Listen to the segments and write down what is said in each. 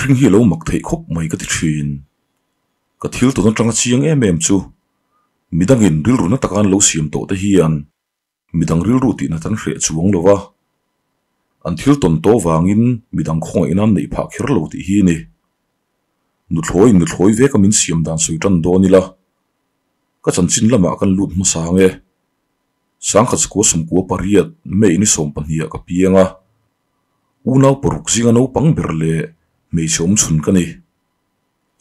Mihring hi a lo mak theih khawp mai ka ti thin. Ka thil tawn atanga chiang em em chu midangin rilru na taka an lo siam tawh te hian midang rilru tihna tan hreh chuang lo va, an thil tawn tawh vangin midang khawngaihna an neih phah kher lo tih hi a ni. Nuthlawiin nuthlawi veka min siam dan sawi tan dawn ila, ka chanchin lamah kan lut hmasa ang e. Sangkhat sakua sawmkua pariat May ni sawmpahnih ah ka piang a, unau paruk zinga naupang ber leh hmeichhe awm chhun ka ni.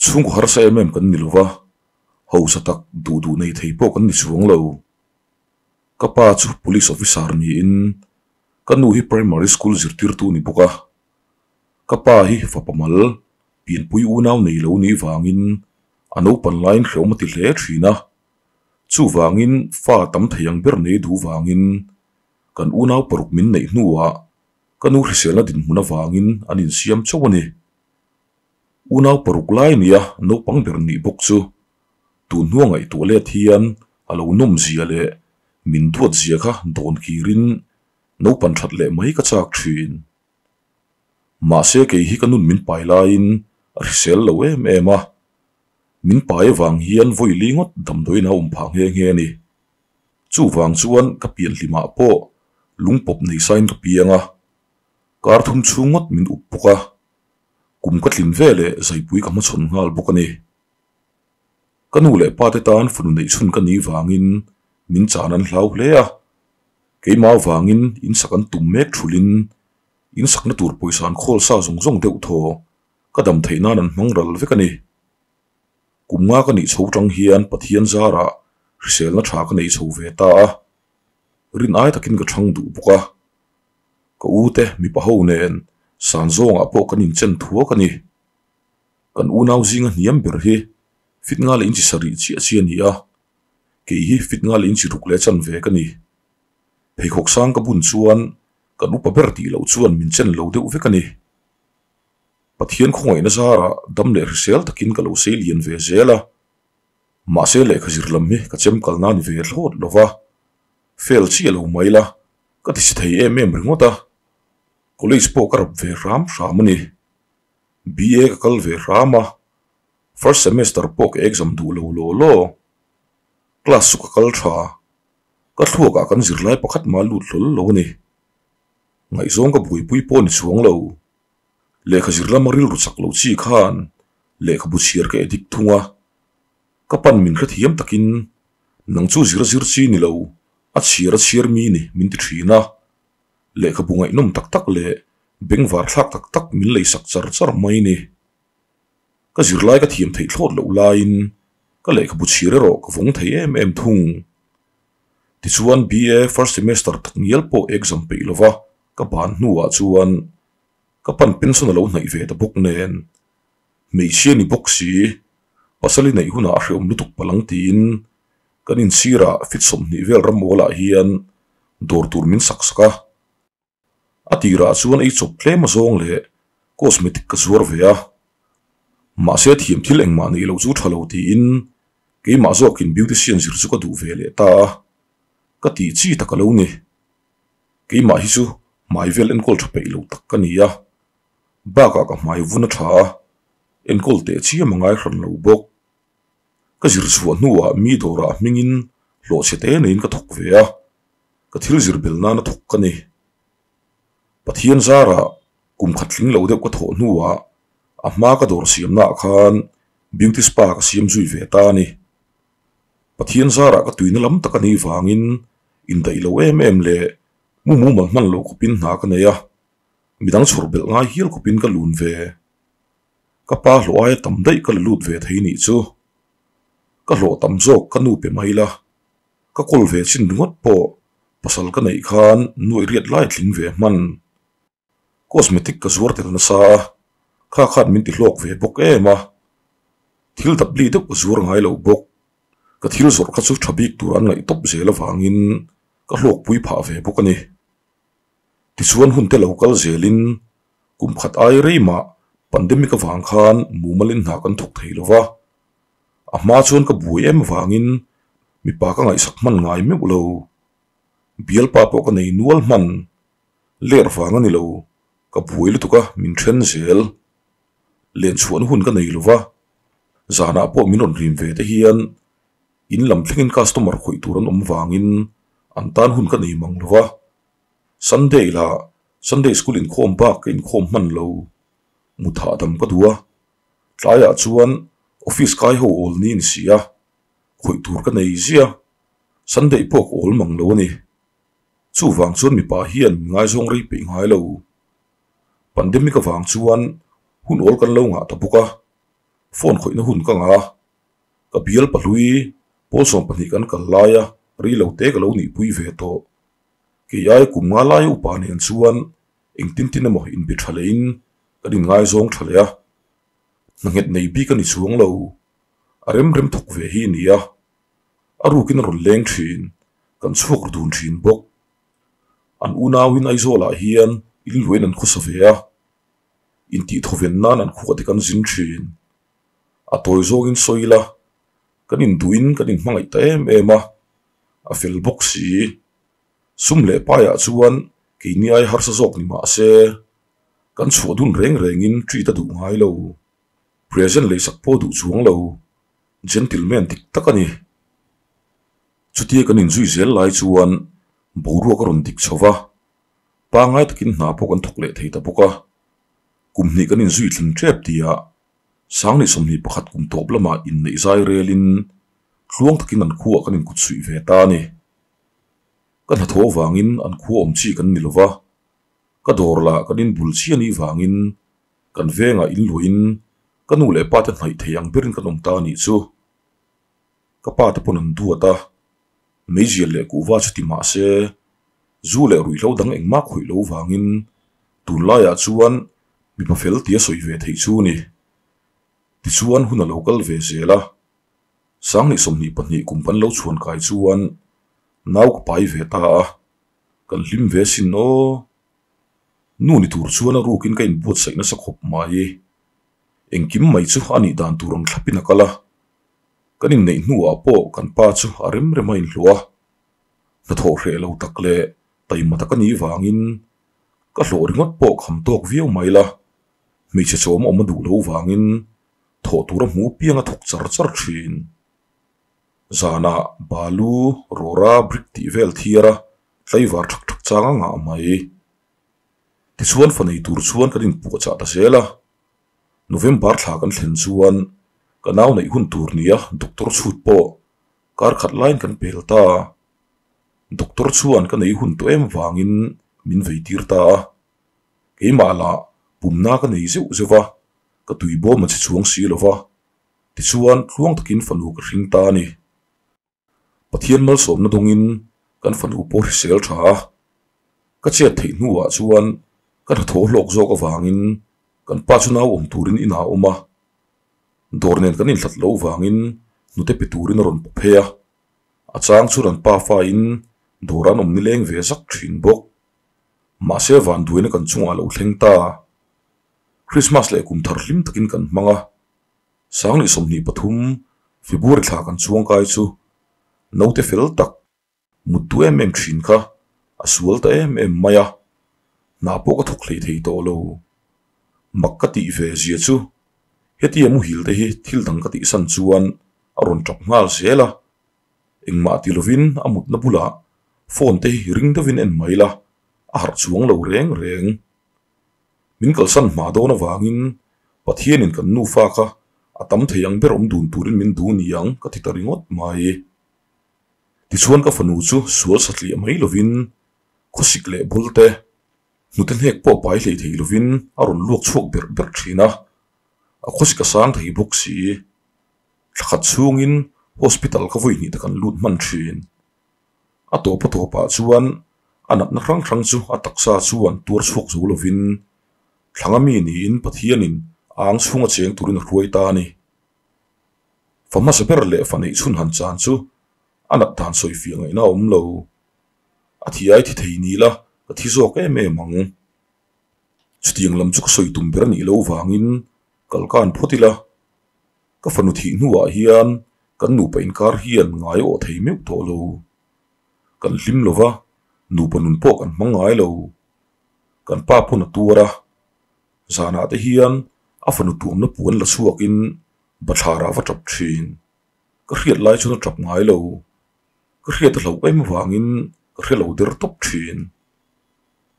Chhungkaw harsa em em kan ni lo va, hausa tak duh duh nei thei pawh kan ni chuang lo. Ka pa chu police officer niin ka nu hi primary school zirtirtu ni bawk a. Ka pa hi fapa mal, pianpui unau nei lo nih vangin a naupan laiin hrehawm a ti hle thin a. Chuvangin fa tam thei ang ber nei duh vangin kan unau paruk min neih hnuah ka nu hriselna dinhmun avangin an insiam chauh a ni. Unau paruk lai nia naupang ber nih bawk chu tun hnua ngaihtuah let hian a lo nawm zia leh min duat zia kha dawn kirin naupan that leh mai ka chak thin. Mahse kei hi ka nun min pai laiin a hrisel lo em em a, min pai avang hian vawi li ngawt damdawiin a awm phah nghe nghe a ni. Chuvang chuan ka pian hlimah pawh lungpawp nei sain ka piang a, kar thum chhung ngawt min up bawk a, kum ka tlin ve leh zaipui ka hmachhawn nghal bawk a ni. Ka nu leh pa te tan fanu neih chhun ka nih vangin min chan an hlau hle a, keimah vangin insak an tum mek thulhin insakna tur pawisa an khawl sa zawng zawng deuh thaw ka dam theih nan an hmang ral vek a ni. Kum nga ka nih chho tang hian Pathian zarah hriselna tha ka nei chho ve ta a, rin ai takin ka chhang duh bawk a. Ka u te mipa ho nen san zawngah pawh kan inchen thuak a ni. Kan unau zinga hniam ber hi fit nga leh inchi sarih chiah chiah a ni a, kei hi fit nga leh inchi ruk leh chan ve ka ni. Pheikhawk sang ka bun chuan kan upa ber tih loh chuan min chen lo deuh vek a ni. Pathian khawngaihna zarah dam leh hrisel takin ka lo sei lian ve zel a, mahse lehkha zir lam hi ka chem kalna ni ve thlawt lo va, fail chiah lo mai la ka ti si thei em em ringawt a, college pawh ka rap ve hram hram a ni. BA ka kal ve hram a, first semester pawh ka exam duh lo law law. Class chu ka kal tha, ka thluakah kan zirlai pakhat mah lut hlawl lo a ni. Ngaihzawng ka buaipui pawh ni chuang lo. Lehkha zir lama rilru chak lo chi khan lehkhabu chhiar ka edit thung a, ka pan min hrethiam takin nang chu zir zir chi ni lo, a chhiar a chhiar mi ni min ti thin a. Lehkhabu ngaihnawm tak tak leh bengvar thlak tak tak min lei sak char char mai ni. Ka zirlai ka thiam theih thlawt loh laiin ka lehkhabu chhir erawh ka vawng thei em em thung. Tichuan BA first semester tak ngial pawh exam peih lova ka ban hnuah chuan ka pan pension a lo hnaih ve ta bawk nen hmeichhia ni bawk si pasal i neih hunah a hreawm lutuk palang tiin kan insirah fit 20 vel ramawlah hian dawr tur min sak sak a. A tirah chuan ei chawp tlem azawng leh cosmetic ka zuar ve a, mahse thiam thil engmah neih loh chu tha lo tiin keimah zawkin beautician zir chu ka duh ve leh ta a, ka tih chi tak a lo ni. Keimah hi chu hmai vel enkawl tha peih lo tak ka ni a, bakah ka hmai vun a tha a, enkawl teh chiam a ngai hran lo bawk. Ka zir chhuah hnuah mi dawrah hmingin hlawhchhe te neiin ka thawk ve a. Ka thil zir bel nana thawk ka ni. Pathian zarah kum khat tling lo deuh ka thawh hnuah a hma ka dawr siamnaah khan beauty spa ka siam zui ve ta a ni. Pathian zarah ka tuina lam tak a nih vangin indaih lo em em leh mu mumal hman loh khawpin hna ka nei a, midang chhawr belh ngai hial khawpin ka lun ve. Ka pa hlawh aia tam daih ka la lut ve thei nih chu. Ka hlawh tam zawk ka nu pe mai la. Ka kawl ve chin ringawt pawh pasal ka neih khan nuaih riat lai tling ve hman. Cosmetic ka zuar tel nasa a, kha khan min ti hlawk ve bawk em a. Thil dapli deuh ka zuar ngai lo bawk. Ka thil zawrh kha chu tha bik tur an ngaih tawp zel avangin ka hlawkpui phah ve bawk a ni. Tichuan hun te lo kal zelin kum khat ai rei mah pandemic avang khan mumalin hna kan thawk thei lo va. A hma chuan ka buai em avangin mipa ka ngaihsak hman ngai meuh lo. Bialpa pawh ka nei nual hman. Ler vang a ni lo, ka buai lutuk a, min then zel. Len chhuahna hun ka nei lo va, zanah pawh min rawn rim ve te hian in lam thlengin customer khawih tur an awm vangin an tan hun ka nei mang lo va. Sunday lah Sunday school inkhawm bak ka inkhawm hman lo, mut hahdam ka duh a, tlaiah chuan office kai ho awl ni ni si a, khawih tur ka nei zia, Sunday pawh ka awl mang lo a ni. Chuvang chuan mipa hian min ngaizawng rei peih ngai lo. Pandemic avang chuan hun awl kan lo ngah ta bawk a, phone khawihna hun ka ngah a, ka bial pahlui pawl 12 kan kal laia rei lo te ka lo nihpui ve tawh. Kei ai kum nga laia upa nen chuan engtin tin emaw inbe tha lehin kan inngaizawng tha leh a, hna nghet nei bik a ni chuang lo, a rem rem thawk ve hi a ni a, a rukin a rawn leng thin, kan chhuak ru dun thin bawk. An unauin Aizawlah hian in luain an khawsa ve a, intihthaw-ven nan an khuah te kan zin thin. A tawi zawngin sawi ila, kan induhin kan inhmangaih ta em em a, a fel bawk si. Sum leh paiah chuan keini ai harsa zawk ni mah se, kan chhuah dun reng rengin treat a duh ngai lo. Present leisak pawh duh chuang lo, gentleman dik tak a ni. Chutia kan inzui zel lai chuan boruak a rawn dik chho va, pangngai takin hna pawh kan thawk leh thei ta bawk a. Kum hnih kan inzui tling tep tia Sangni 21 kum tawp lamah inneih zai relin tluang takin an khuaah kan inkut suih ve ta a ni. Ka hnathawh vangin an khua awm chi kan ni lo va, ka dawr lah kan inbul chi a nih vangin kan vengah inluahin ka nu leh pa te hnaih thei ang berin kan awm ta a nih chu. Ka pa te pawn an duat a, meizial leh kuhva chu ti mah se, zu leh ruihhlo dang engmah khawih lo vangin tunlaiah chuan mipa fel tia sawi ve theih chu ni. Tichuan hun a lo kal ve zel a, Sangni 22 kum kan lo chhuan kai chuan nau ka pai ve ta a, kan hlim ve sin aw. Nu ni tur chuan a rukin ka inbuatsaih nasa khawp mai. Engkim mai chu a nih dan tur ang thlapin a kal a. Kan inneih hnuah pawh kan pa chu a rem rem a inhluah a. Hnathawh hreh lo tak leh taima tak a nih vangin ka hlawh ringawt pawh kham tawk viau mai la, hmeichhe chawm awm a duh lo vangin thawh tur a hmu piang a thawk char char thin. Zanah balu, rawra, brick tih vel thiar a tlaivar thak thak chang a ngah mai. Tichuan fa nei tur chuan kan inpuahchah ta zel a. November thla kan thlen chuan ka nau neih hun tur nia doctor chhut pawh kar khat laiin kan pel ta. Doctor chuan ka nei hun tawh em vangin min vei tir ta a. Keimah lah pumna ka nei zeuh zeuh va, ka tui bawm a che chuang si lo va. Tichuan tluang takin fanu ka hring ta a ni. Pathian malsawmna dawngin kan fanu pawh hrisel tha a, ka chet theih hnuah chuan ka hnathawh hlawk zawk avangin kan pa chu nau awm turin inah a awm a, dawr nen kan inhlat loh vangin hnute pe turin a rawn paw phei a, a chang chu ran pa fain dawr an awm nileng ve zak thin bawk. Mahse vanduaina kan chungah a lo thleng ta. Krismas leh kum thar hlim takin kan hmang a. Sangni 23 February thla kan chuang kai chu naute fel tak mut duh em em thin kha a sual ta em em mai a, hna pawh ka thawk hlei thei tawh lo. Mak ka tih ve zia chu hetia muhil te hi thil dang ka tihsan chuan a rawn tap nghal zel a, engmah ti lovin a mutna bulah phone te hi ring deuhin en mai la a harh chuang lo reng reng. Min kalsan hma dawn avangin Pathianin kan nufa kha a tam thei ang ber awm dun turin min duh ni ang ka ti ta ringawt mai. Tichuan ka fanu chu sual satliah mai lovin khawsik leh bul te, hnute hnek pawh pai hlei thei lovin a rawn luak chhuak berh berh thin a, a khawsik a sang thei bawk si. Thla khat chhungin hospital ka vawi hnih te kan lut hman thin. A tawp a tawpah chuan a natna hrang hrang chu a taksa chuan tuar chhuak zo lovin thlanga mi niin Pathianin a ang chhunga cheng turin a hruai ta a ni. Fa hmasa ber leh fa neih chhun han chan chu a nat dan sawi fiah ngaihna a awm lo. A thi ai thi thei ni la ka thi zawk em em ang. Chutiang lam chu ka sawi tum ber a nih loh vangin kalkan phawt ila. Ka fanu thih hnuah hian kan nupa inkar hian ngai awh thei meuh tawh lo. Kan hlim lo va, nupa nun pawh kan hmang ngai lo. Kan pa pawn a tuar a, zanah te hian A fanu tuamna puan la chhuakin bathlarah a va tap thin. Ka hriat lai chuan a tap ngai lo. Ka hriat a hlauh em avangin ka hre lo der tawp thin.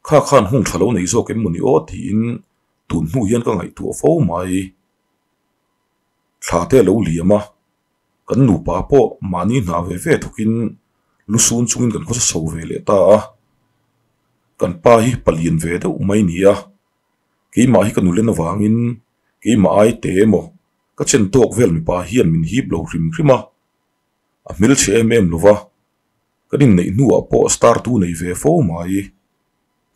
Kha khan hung tha lo nei zawk em mawni aw tiin tun hnu hian ka ngaihtuah fo mai. Thla te a lo liam a, kan nupa pawh mahni hna ve ve thawkin lu sun chungin kan khawsa chho ve leh ta a. Kan pa hi palian ve deuh mai ni a, keimah hi ka nulen avangin keimah ai te emaw ka chen tawk vel mipa hian min hip lo hrim hrim a, a hmelchhe em em lo va, kan inneih hnuah pawh star tu nei ve fo mai.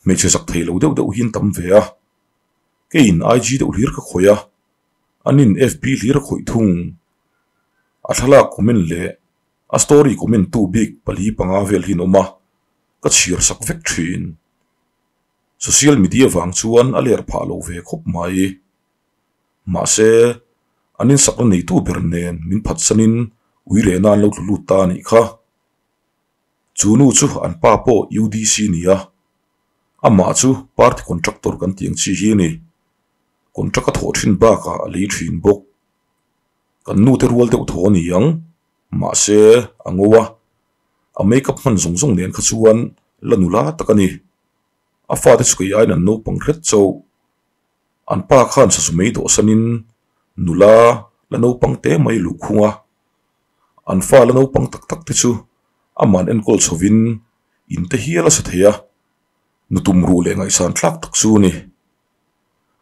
Hmeichhe zak thei lo deuh deuh hi an tam ve a, keiin IG deuh hlir ka khawih a, anin FB hlir a khawih thung. A thlalak comment leh a story comment tu bik pali panga vel hi an awm a, ka chhiar sak vek thin. Social media vang chuan a ler phah lo ve khawp mai. Mahse, an insakna neitu ber nen min phatsanin ui lehna an lo tlu lut ta a nih kha. Chu nu chu an pa pawh UDC ni a, amah chu party contractor kan tih ang chi hi a ni. Contract a thawh thin bakah a lei thin bawk. Kan nute rual deuh thaw a ni ang, mahse a ngo a, a makeup hman zawng zawng nen kha chuan la nula tak a ni. A fate chu kei aiin an naupang hret chauh. An pa khan sazu mei dawhsanin nula la naupang te mai luhkhung a, an fa la naupang tak tak te chu aman enkawl chhovin in te hial a sa thei a, nu tum ruh leh ngaihsan thlak tak chu a ni.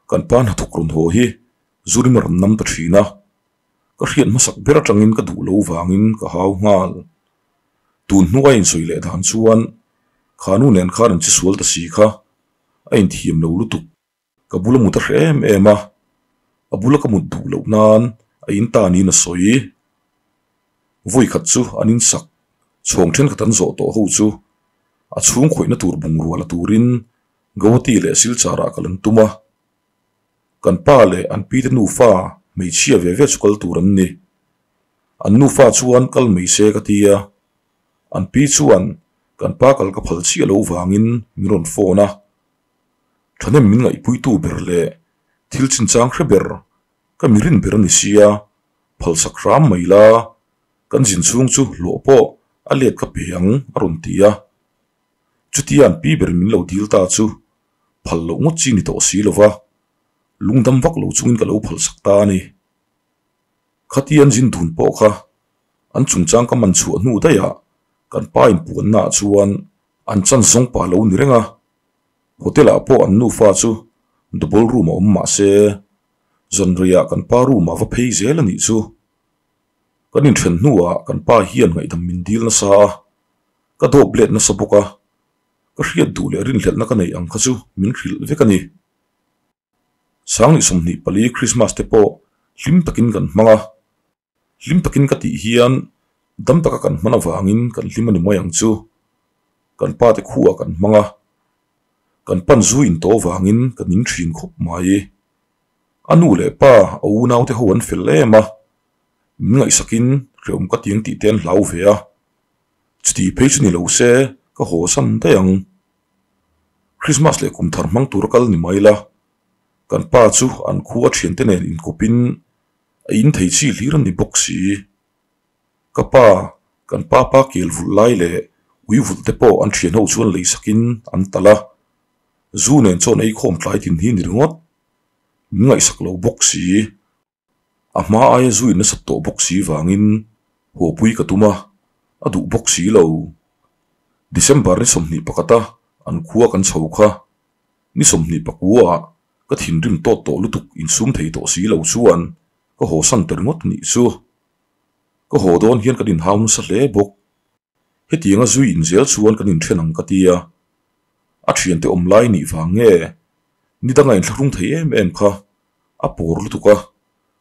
Kan pa hnathawk rawn haw hi Zurim a rawn nam ta thin a, ka hriat hmasak ber atangin ka duh lo vangin ka hau nghal. Tun hnuai insawi leh dan chuan kha nu nen khan an che sual ta si kha a inthiam lo lutuk. Ka bula mut a hre em em a, a bula ka mut duh loh nan a in ta niin a sawi. Vawi khat chu an insak chhawng thenkhat an zawh tawh ho chu a chhung khawihna tur bungrua la turin Gauhati leh Silchar ah kal an tum a. Kan pa leh an pite nufa hmeichhia ve ve chu kal tur an ni. An nufa chuan kal mai se ka ti a, an pi chuan kan pa kal ka phal chiah loh vangin min rawn phone a. Thahnem min ngaihpuitu ber leh thil chinchang hre ber ka mi rin ber a ni sia, phalsak hram mai la, kan zin chhung chu hlawh pawh a let ka pe ang a rawn ti a. Chutia an pi ber min lo dil ta chu phal loh ngawt chi ni tawh si lo va, lungdam vak lo chungin ka lo phalsak ta a ni. Khatia an zin dun pawh kha an chungchang ka man chhuah hnu daihah kan pa inpuannaah chuan an chan zawng pah lo ni reng a. Hotel ah pawh an nufa chu double room a awm mah se, zanriah kan pa room ah va phei zel a nih chu. Kan inthen hnuah kan pa hian ngaihdam min dil nasa a, ka dawp let nasa bawk a, ka hriat duh leh rinhlelhna ka neih ang kha chu min hrilh vek a ni. 2024 Christmas te pawh hlim takin kan hmang a. Hlim takin ka tih hian dam taka kan hman avangin kan hlim a ni mai ang chu. Kan pa te khuah kan hmang a, kan pan zu in tawh avangin ka ning thin khawp mai. A nu leh pa a unau te ho an fel em a, min ngaihsakin hrehawm ka tiang tih te an hlau ve a, chuti phei chu ni lo se ka haw san daih ang. Christmas leh kum thar hmang tur a kal ni mai la, kan pa chu an khua thiante nen inkawpin A in thei chi hlir a ni bawk si. Ka pa, kan pa pa kel vulh lai leh ui vulh te pawh an thian ho chuan lei sakin an talh a. Zu nen chuan ei khawm tlai tin hi ni ringawt. Min ngaihsak lo bawk si. A hma aia zu in nasat tawh bawk si vangin hawpui ka tum a, a duh bawk si lo. December ni 21 a an khua kan chho kha ni 24 ah Ka thinrim tawt tawh lutuk insum thei tawh si lo chuan ka haw san ta ringawt nih chu. Ka haw dawn hian kan inhau nasa hle bawk. Hetianga zui inzel chuan kan inthen ang ka ti a. A thiante awm lai nih vang nge ni danga inthlahrung thei em em kha a pawr lutuk a,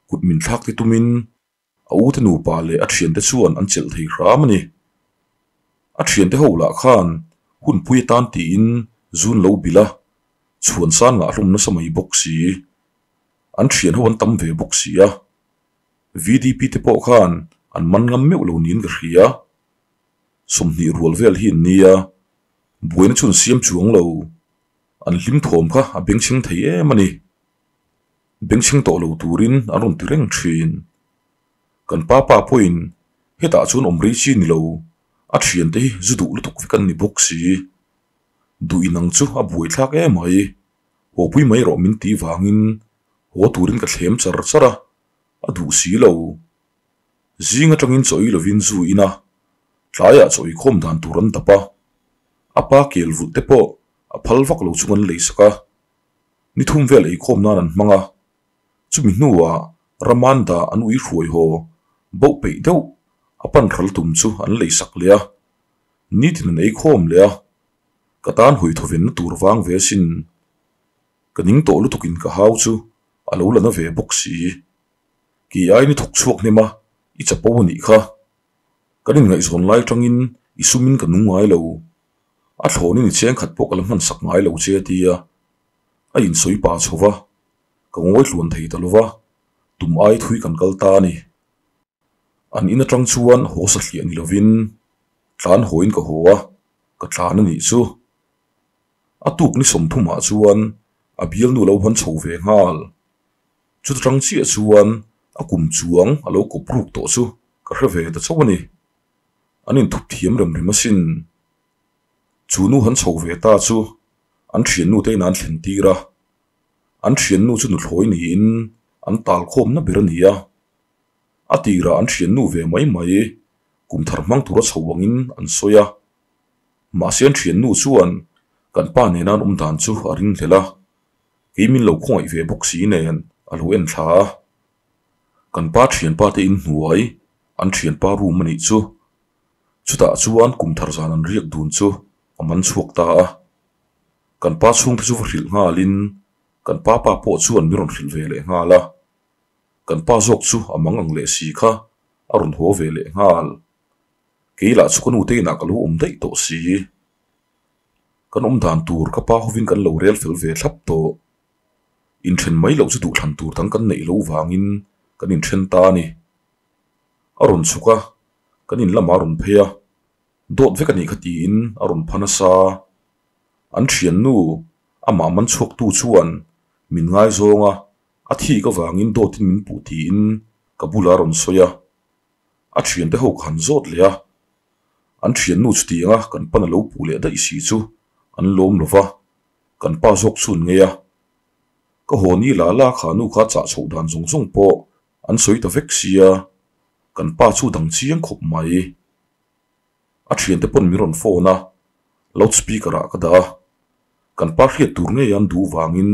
kut min thlak ti tumin A ute nupa leh a thiante chuan an chelh thei hram a ni. A thiante ho lah khan hunpui atan tiin zun lo bilh a, chhuan san ngah hlawm nasa mai bawk si. An thian ho an tam ve bawk si a. VDP te pawh khan an man ngam meuh lo niin ka hria. 20 rual vel hi an nia, buaina chu an siam chuang lo. An hlim thawm kha a bengchheng thei em a ni. Bengchheng tawh lo turin an rawn ti reng thin. Kan pa pa pawhin hetah chuan awm rei chi ni lo, a thiante hi zu duh lutuk vek an ni bawk si. Duh inang chu a buaithlak emai, haw pui mai rawh min tih vangin haw turin ka thlem char char a, a duh si lo. Zing atangin chaw ei lovin zu in a, tlaiah chaw eikhawm dan tur an dap a, a pa kel vulh te pawh a phal vak lo chung an leisak a, ni thum vel eikhawm nan an hmang a, chumi hnuah Ramanda an ui hruai haw boh peih deuh a pan ral tum chu an leisak leh a, nitin an eikhawm leh a, ka tan hawi thawvenna tur vang ve asin. Ka ning tawh lutukin ka hau chu a lo la na ve bawk si. Kei aiin i thawk chhuak hnem a, i chapo a nih kha. Kan inngaihzawn lai atangin i sumin ka nung ngai lo. A thlawnin i cheng khat pawh ka la hman sak ngai lo che a ti a. A insawi pa chho va, ka ngawi hluan thei ta lo va, tum ai thui kan kal ta a ni. An in atang chuan haw sahliah ni lovin tlan hawiin ka haw a, ka tlan a nih chu. A tuk ni sawmthumah chuan a bialnu lo han chho ve nghal. Chuta tang chiah chuan a kum chuang a lo kawp ruk tawh chu ka hre ve ta chauh a ni. An inthup thiam rem rem asin. Chu nu han chho ve ta chu an thiannu te in an thlen tir a. An thiannu chu nuthlawi niin an tal khawmna ber a ni a. A tirah an thiannu ve mai mai kum thar hmang tura chho angin an sawi a. Mahse an thiannu chuan kan pa nena an awm dan chu a ringhlel a. Kei min lo khawngaih ve bawk si nen a lo en thla a. Kan pa thianpa te in hnuai an thianpa room a nih chu. Chutah chuan kum thar zan an riak dun chu a man chhuak ta a. Kan pa chhungte chu va hrilh nghalin kan pa pa pawh chuan min rawn hrilh ve leh nghal a. Kan pa zawk chu a mang ang leh si kha a rawn haw ve leh nghal. Kei lah chu ka nute inah ka lo awm daih tawh si. Kan awm dan tur ka pa hovin kan lo rel fel ve thlap tawh. Inthen mai loh chu duhthlan tur dang kan neih loh vangin kan inthen ta a ni. A rawn chhuk a, kan in lamah a rawn phei a, dawt vek a nih kha tiin a rawn pha nasa. An thiannu, amah man chhuaktu chuan min ngaizawng a, a thik avangin dawtin min puh tiin ka bulah a rawn sawi a. A thiante ho ka han zawt leh a, An thiannu chutianga kan pan a lo puh leh daih si chu an lawm lo va, kan pa zawk chhun ngei a. Ka haw ni la la kha nu kha chah chhoh dan zawng zawng pawh an sawi ta vek sia, kan pa chu dang chiang khawp mai. A thiante pawn min rawn phone a, loud speaker ah ka dah a, kan pa hriat tur ngei an duh vangin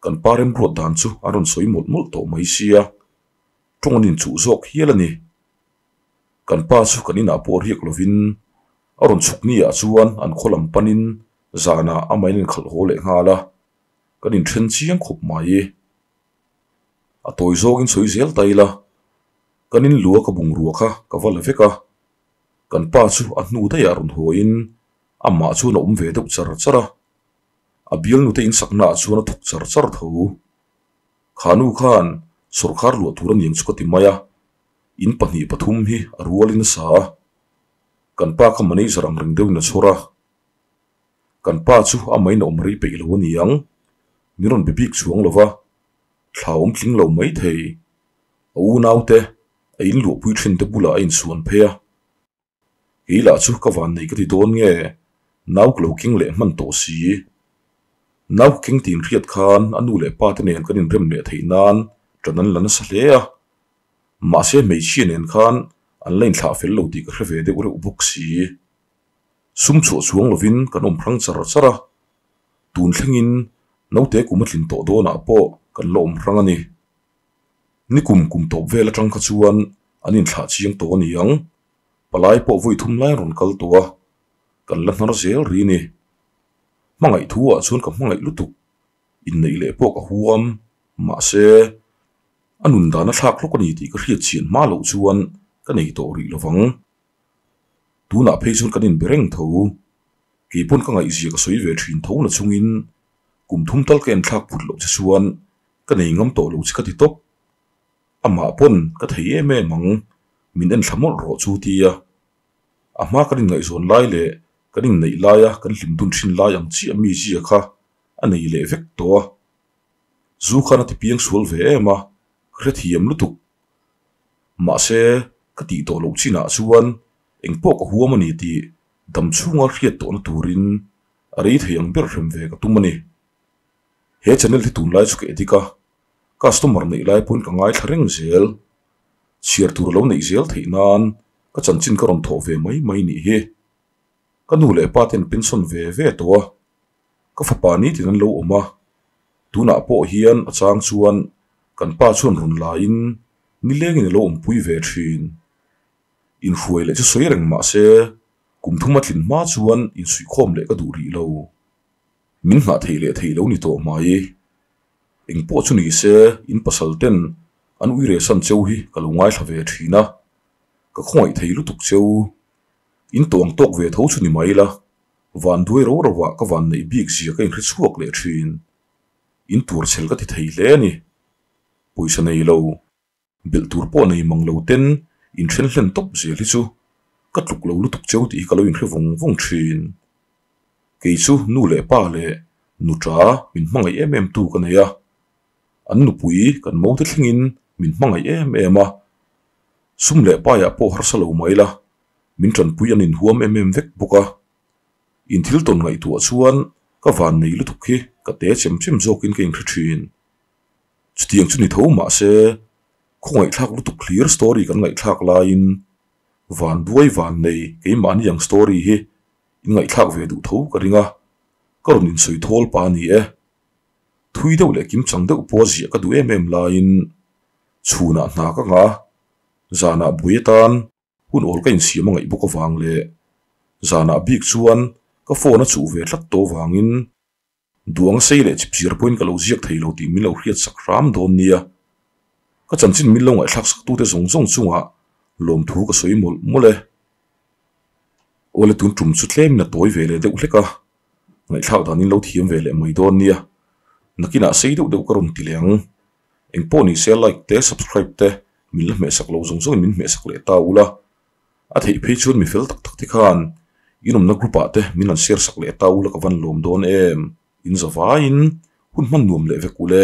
kan pa remruat dan chu an rawn sawi mawlh mawlh tawh mai sia, tawng an inchuh zawk hial a ni. Kan pa chu kan inah pawh riak lovin a rawn chhuk ni ah chuan an khaw lam panin zanah amah in inkhalh haw leh nghal a, kan inthen chiang khawp mai. A tawi zawngin sawi zel ta ila, kan in lua ka bungrua kha ka va la vek a, kan pa chu a hnu daih ah rawn hawiin amah chuan a awm ve deuh char char a, a bialnute insakna ah chuan a thawk char char tho. Kha nu khan sawrkar luah tur a niang chu ka ti mai a. In pahnih pathum hi a rualin a sa a, kan pa kha manager ang reng deuhin a chhawr a. Kan pa chu a main a awm rei peih lo a ni ang, min rawn be bik chuang lo va, thla awm tling lo mai thei. A unaute, a inluahpui thinte bulah a insuan phei a. Kei lah chu ka van nei ka ti dawn nge, nau ka lo keng leh hman tawh si. Nau ka keng tih inhriat khan a nu leh pa te nen kan inrem leh theih nan ṭan an la nasa hle a. Mahse hmeichhia nen khan an la inthlah fel lo tih ka hre ve deuh reuh bawk si. Sum chhuah chuang lovin kan awm hrang char char a, tun thlengin naute kum a tlin tawh dawnah pawh kan la awm hrang a ni. Nikum kum tawp vel atang kha chuan an inthlah chiang tawh a ni ang, palai pawh vawi thum lai rawn kal tawh a, kan la hnar zel ri ni. Hmangaih thu ah chuan ka hmangaih lutuk, inneih leh pawh ka huam, mahse a nun dan a thlak hlawk a ni tih ka hriat chian hma loh chuan ka nei tawh rih lovang. Tunah phei chuan kan inbe reng tho, keipawn ka ngaihzia ka sawi ve thin tho na chungin kum thum tal ka enthlak phut loh che chuan Ka nei ngam tawh lo che ka ti tawp. Amah pawn ka thei em em ang, min en thla mawlh rawh chu tia. A hma kan inngaihzawn lai leh kan inneih laia kan hlim dun thin lai ang chiah mi zia kha a nei leh vek tawh a. Zu khan a ti piang sual ve em a, ka hrethiam lutuk. Mahse, ka tih tawh loh chinah chuan engpawh ka huam a ni tih dam chhunga hriat tawhna turin a rei thei ang ber hrem ve ka tum a ni. He channel hi tunlai chu ka edit a, customer neih lai pawn ka ngaithla reng zel. Chhiar tur lo neih zel theih nan ka chanchin ka rawn thawh ve mai mai nih hi. Ka nu leh pa ten pension ve ve tawh a, ka fapa nitin an lo awm a, tunah pawh hian a chang chuan kan pa chuan rawn laiin nilengin a lo awmpui ve thin. Inhruai leh chu sawi reng mah se kum thum a tlin hma chuan insuihkhawm leh ka duh rih lo. Min nghah theih leh theih lo ni tawh mai. Eng pawh chu ni se in pasal ten an uire san cheu hi ka lo ngaithla ve thin a, ka khawngaih thei lutuk cheu. In tawng tawk ve tho chu ni mai la, van duai ro ro ah ka van neih bik zia ka inhre chhuak leh thin. In tur chhel ka ti thei hle a ni. Pawisa nei lo. Belh tur pawh nei mang lo ten inthen hlen tawp zel hi chu ka tluk lo lutuk cheu tih hi ka lo inhre vawng vawng thin. Kei chu nu leh pa leh nuṭa min hmangaih em em tu ka nei a, an nupui kan mo te thlengin min hmangaih em em a, sum leh paiah pawh harsa lo mai la, min ṭanpui an inhuam em em vek bawk a. In thil tawn ngaihtuah chuan ka van nei lutuk hi ka te chem chem zawkin ka inhre thin. Chutiang chu ni tho mah se, khawngaihthlak lutuk hlir story kan ngaihthlak laiin van buai van nei keimahni ang story hi in ngaihthlak ve duh tho ka ring a, ka rawn insawi thawl pa a ni e. Thui deuh leh kimchang deuh pawh a ziah ka duh em em laiin chhunah hna ka ngah a, zanah buai atan Hun awl ka insiam a ngaih bawk avang leh zanah bik chuan ka phone a chuh ve tlat tawh avangin duang sei leh chipchir pawhin ka lo ziak thei lo tih min lo hriat sak hram dawn nia. Ka chanchin min lo ngaihthlak sak tute zawng zawng chungah lawmthu ka sawi mawlh mawlh e. Awle tun tum chu tlemin a tawi ve leh deuh hlek a, ngaihthlak danin lo thiam ve leh mai dawn nia. Nakinah sei deuh deuh ka rawn ti leh ang. Engpawh ni se like te subscribe te min la hmehsak lo zawng zawngin min hmehsak leh ta ula, a theih phei chuan mi fel tak tak te khan inawmna group ah te min han share sak leh ta ula ka van lawm dawn em, in za vaiin hun hman nuam leh vek ule.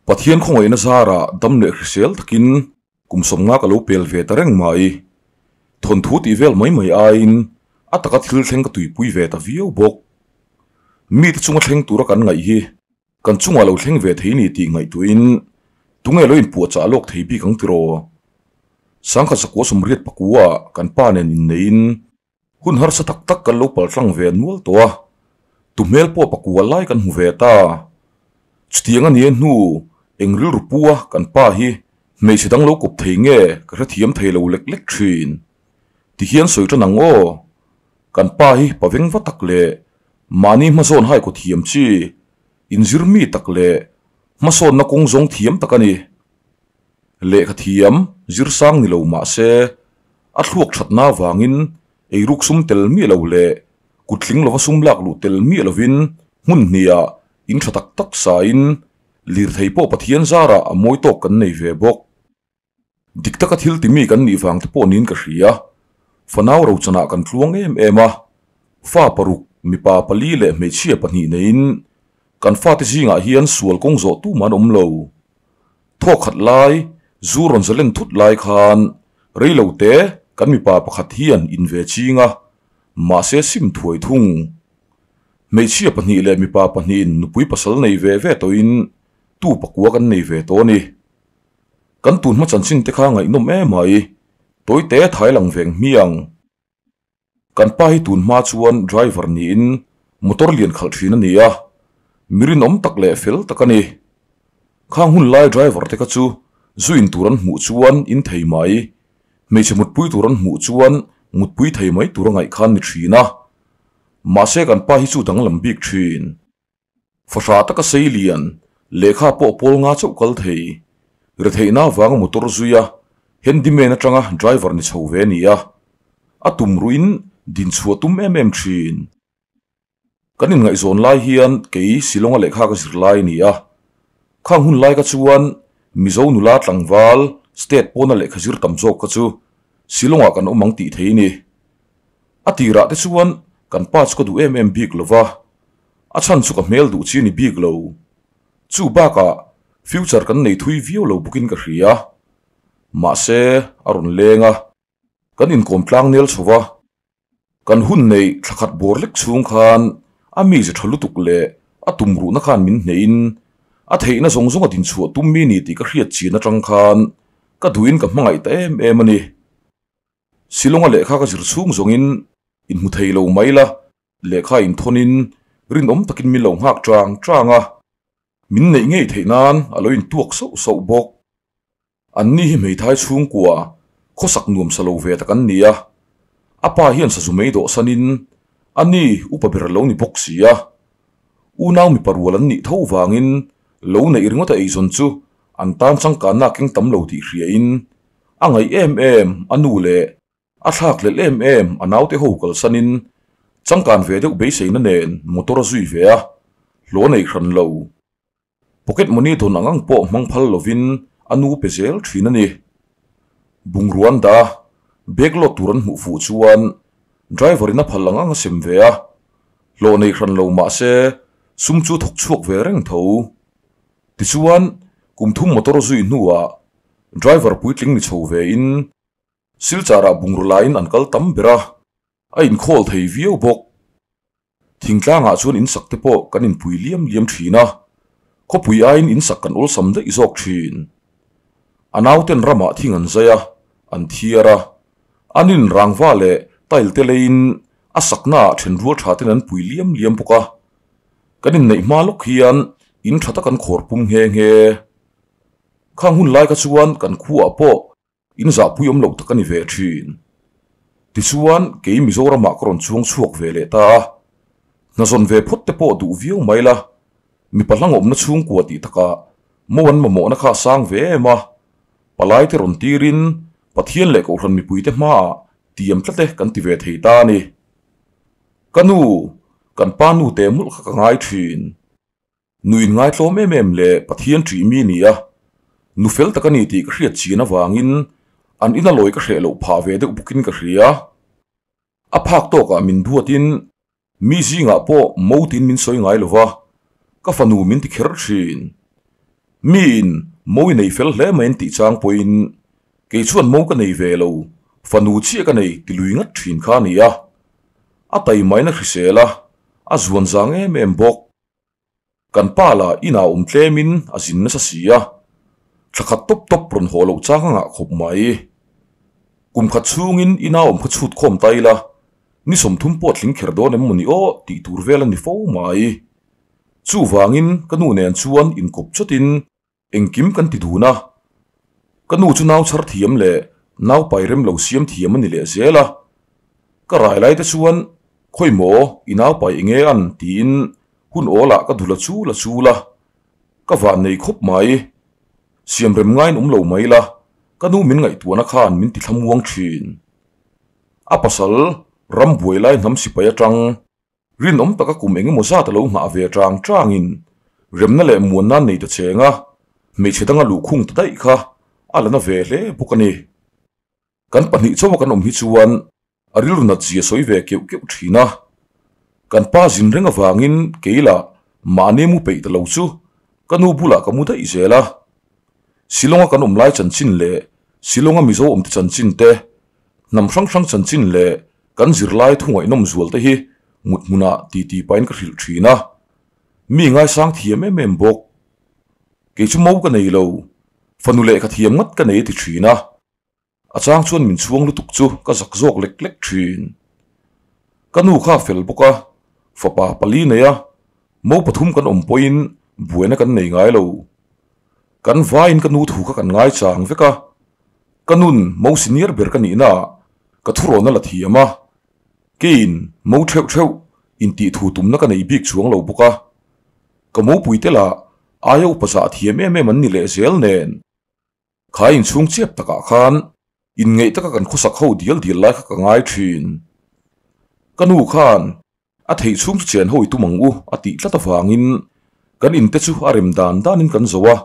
Pathian khawngaihna zarah dam leh hrisel takin kum sawmnga ka lo pel ve ta reng mai. Thawnthu tih vel mai mai aiin a taka thil thleng ka tuipui ve ta viau bawk. Mite chunga thleng tura kan ngaih hi kan chungah lo thleng ve thei ni tih ngaihtuahin tunge lo inpuahchah lawk thei bik ang tiraw? Sangkhat zakua sawmriat pakua kan pa nen inneiin Hun harsa tak tak kan lo paltlang ve nual tawh a, tu hmel pawh pakual lai kan hmu ve ta. Chutiang a nia hnu eng rilru pu a kan pa hi hmeichhe dang lo kawp thei nge ka hrethiam thei lo lek lek thin. Ti hian sawi tan ang aw. Kan pa hi pa veng va tak leh mahni hmazawn haikaw thiam chi, inzir mi tak leh hmasawnna kawng zawng thiam tak a ni. Lehkha thiam zir sang ni lo mah se, a thluak thatna avangin eiruk sum tel miah lo leh kuttling lova sum lak luh tel miah lovin hmun hniah in tha tak tak sain lirthei pawh Pathian zarah a mawi tawk kan nei ve bawk. Dik taka thil timi kan nih vang te pawh niin ka hria. Fanau rochanah kan tluang em em a, fa paruk, mipa pali leh hmeichhia pahnih neiin kan fate zingah hian sual kawng zawh tum an awm lo. Thawk khat lai, zu rawn zalen thut lai khan rei lo te kan mipa pakhat hian in ve ching a, mahse sim thuai thung. Hmeichhia pahnih leh mipa pahnihin nupui pasal nei ve ve tawhin tu pakua kan nei ve tawh a ni. Kan tun hma chanchin te kha ngaihnawm em mai, tawite thai lang veng hmiang. Kan pa hi tun hma chuan driver niin motor lian khalh thin a ni a, mi rinawm tak leh fel tak a ni. Khang hun lai driver te kha chu zu in tur an hmuh chuan in thei mai, hmeichhe mutpui tur an hmuh chuan mutpui thei mai tur a ngaih khan ni thin a. Mahse kan pa hi chu danglam bik thin. Fahrah taka sei lian, lehkha pawh pawl nga chauh kal thei. Retheihna avanga motor zui a, handyman atanga driver ni chho ve a ni a. A tum ruhin din chhuah tum em em thin. Kan inngaihzawn lai hian kei Shillong-a lehkha ka zir lai a ni a. Khang hun lai kha chuan Mizo nula tlangval state pawna lehkha zir tam zawk kha chu Shillong-ah kan awm ang tih thei ni. A tirah te chuan kan pa chu ka duh em em bik lo va, a chhan chu ka hmel duh chi a ni bik lo. Chu bakah future kan nei thui viau lo bawkin ka hria. Mahse, a rawn leng a, kan inkawm tlang nel chho va. Kan hun neih thla khat bawr lek chhung khan a mize tha lutuk leh a tumruhna khan min hneihin a theihna zawng zawng a dinchhuah tum mi ni tih ka hriat chin atang khan ka duhin ka hmangaih ta em em a ni. Shillong-a lehkha ka zir chhung zawngin inhmu thei lo mai la, lehkha inthawnin rinawm takin min lo nghak chang chang a, min neih ngei theih nan a lo intuak sauh sauh bawk. Anni hi hmeithai chhungkua khawsak nuam sa lo ve tak an ni a, a pa hian sazu mei dawhsanin a ni upa ber lo ni bawk si a. Unau mipa rual an nih tho vangin lo neih ringawt a eizawn chu an tan changkanna a keng tam lo tih hriain a ngaih em em a nu leh a thlak hlelh em em a naute ho kalsanin changkan ve deuh beiseina nen motor a zui ve a, hlawh nei hran lo. Pocket money dawn ang ang pawh hmang phal lovin a nu pe zel thin a ni. Bungruan dah a, bag load tur an hmuh fuh chuan driver in a phal ang ang a sem ve a, hlawh nei hran lo mah se sum chu thawk chhuak ve reng tho. Tichuan, kum thum motor zui hnuah driver puitling ni chho ve in Silchar ah bungraw laiin an kal tam ber a, a inkhawl thei viau bawk. Thingtlangah chuan insak te pawh kan inpui liam liam thin a, khawpui aiin insak kan awlsam daih zawk thin. A nauten ramah thing an zai a, an thiar a, an in rangva leh tile te leiin a saknaah thenrual tha ten an pui liam liam bawk a. Kan inneih hma lawk hian in tha tak an khawr pum nghe nghe. Khang hun lai kha chuan kan khuaah pawh In zahpui awm loh tak a ni ve thin. Tichuan, kei Mizoramah ka rawn chuang chhuak ve leh ta a. Hna zawn ve phawt te pawh duh viau mai la, mipa hlangawmna chhungkua tih takah mo an mamawhna kha a sang ve em a. Palai te rawn tirin Pathian leh Kohhran mipuite hmaah tiam tlat e kan ti ve thei ta a ni. Ka nu, kan pa nu te mawlh kha ka ngai thin. Nu inngaitlawm em em leh Pathian ṭih mi ni a, nu fel tak a ni tih ka hriat chin avangin an ina lawi ka hreh loh phah ve deuh bawkin ka hria. A phak tawkah min duatin mi zingah pawh mo tiin min sawi ngai lo va, ka fanu min ti kher ṭhin. Miin mo i nei fel hle mai an tih chang pawhin kei chuan mo ka nei ve lo, fanu chiah ka nei ti lui ngat ṭhin kha a ni a. A taimaina hrisel a, a zuan zang em em bawk. Kan pa lah inah awm tlemin a zin nasa si a, thla khat tawp tawp rawn haw loh chang a ngah khawp mai. Kum khat chhungin ina awm kha chhut khawm ta ila, ni 30 pawh tling kher dawn em maw ni aw tih tur vel a ni fo mai. Chuvangin ka nu nen chuan inkawp chawtin Engkim kan ti dun a, ka nu chu nau chhar thiam leh nau pai rem lo siam thiam a ni leh zel a, ka rai lai te chuan khawi maw i nau pai enge an tiin hun awl ah ka dul a chul a chul a, ka van nei khawp mai, siam rem ngaiin awm lo mai la, ka nu min ngaihtuahna khan min ti thlamuang thin. A pasal ram buai lai hnam sipai atang. Rinawm taka kum eng emaw zat a lo nghah ve chang changin remna leh muanna nei ta cheng a, hmeichhe danga luhkhung ta daih kha a la na ve hle bawk a ni. Kan pahnih chauha kan awm hi chuan a rilru nat zia sawi ve keuh keuh thin a, kan pa zin reng avangin kei lah mahni mu peih ta lo chu ka nu bulah ka mu daih zel a. Shillong-a kan awm lai chanchin leh Shillong-a Mizo awmte chanchin te, hnam hrang hrang chanchin leh Kan zirlai thu ngaihnawm zual te hi mut hmunah titi pahin ka hrilh thin a, mi ngaisang thiam em em bawk. Kei chu mo ka nei lo, fanu lehkha thiam ngat ka nei a ti thin a, a chang chuan min chhuang lutuk chu ka zak zawk lek lek thin. Ka nu kha a fel bawk a, fapa pali nei a, mo pathum kan awm pawhin buaina kan nei ngai lo. Kan vaiin ka nu thu kha kan ngaichang vek a, ka nun mo senior ber ka nihnaah Ka thurawn a la thiam a, keiin mo theuh theuh intih thu tumna ka nei bik chuang lo bawk a, ka mopui te lah aia upa zah thiam em em an ni leh zel nen. Kha inchhung chiap takah khan inngeih taka kan khawsak ho dial dial lai kha ka ngai thin. Ka nu khan a theih chhung chu chen ho i tum ang u a tih tlat avangin. Kan in te chu a rem dan danin kan zo a,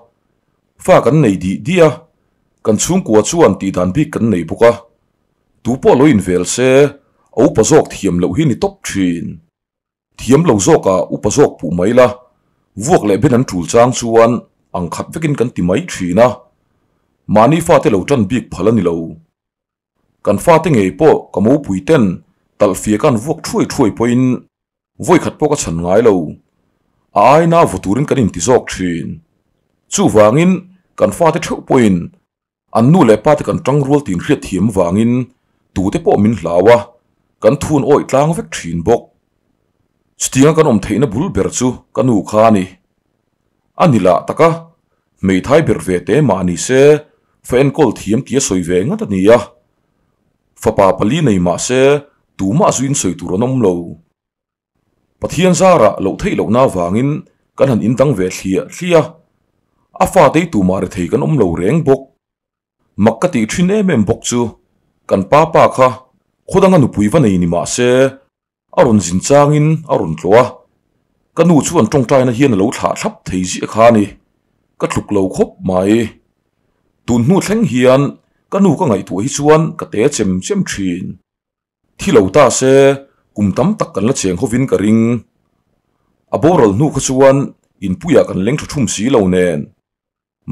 fa kan nei dih dih a, kan chhungkua chuan tih dan bik kan nei bawk a, tu pawh lo invel se a upa zawk thiam loh hi ni tawp thin. Thiam lo zawkah upa zawk puh mai la, vuak leh ben an tul chang chuan ang khat vekin kan ti mai thin a, mahni fate lo tan bik phal a ni lo. Kan fate ngei pawh ka mopui ten talhfiak an vuak thuai thuai pawhin Vawi khat pawh ka chhan ngai lo. A aina vaw turin kan inti zawk thin. Chuvangin kan fate theuh pawhin an nu leh pate kan tang rual tin hriat thiam vangin tute pawh min hlau a, kan thun awih tlang vek thin bawk. Chutianga kan awm theihna bul ber chu ka nu kha a ni. A ni lah taka hmeithai ber ve te mah ni se fa enkawl thiam tia sawi ve ngat a ni a. Fapa pali nei mah se tumah zuin sawi tur an awm lo. Pathian zarah loh theih lohna avangin kan han indang ve thliah thliah a, a fate tumah rethei kan awm lo reng bawk. Mak ka tih thin em em bawk chu kan pa pa kha khawdanga nupui va nei ni mah se a rawn zin changin a rawn tlawh a, ka nu chuan tawngtaina hian a lo thlah thlap thei ziah kha a ni, ka tluk lo khawp mai. Tun hnu thleng hian ka nu ka ngaihtuah hi chuan ka te chem chem thin. Thi lo ta se kum tam tak kan la cheng hovin ka ring. A boral hnu kha chuan inpuiah kan leng tha thum si lo nen.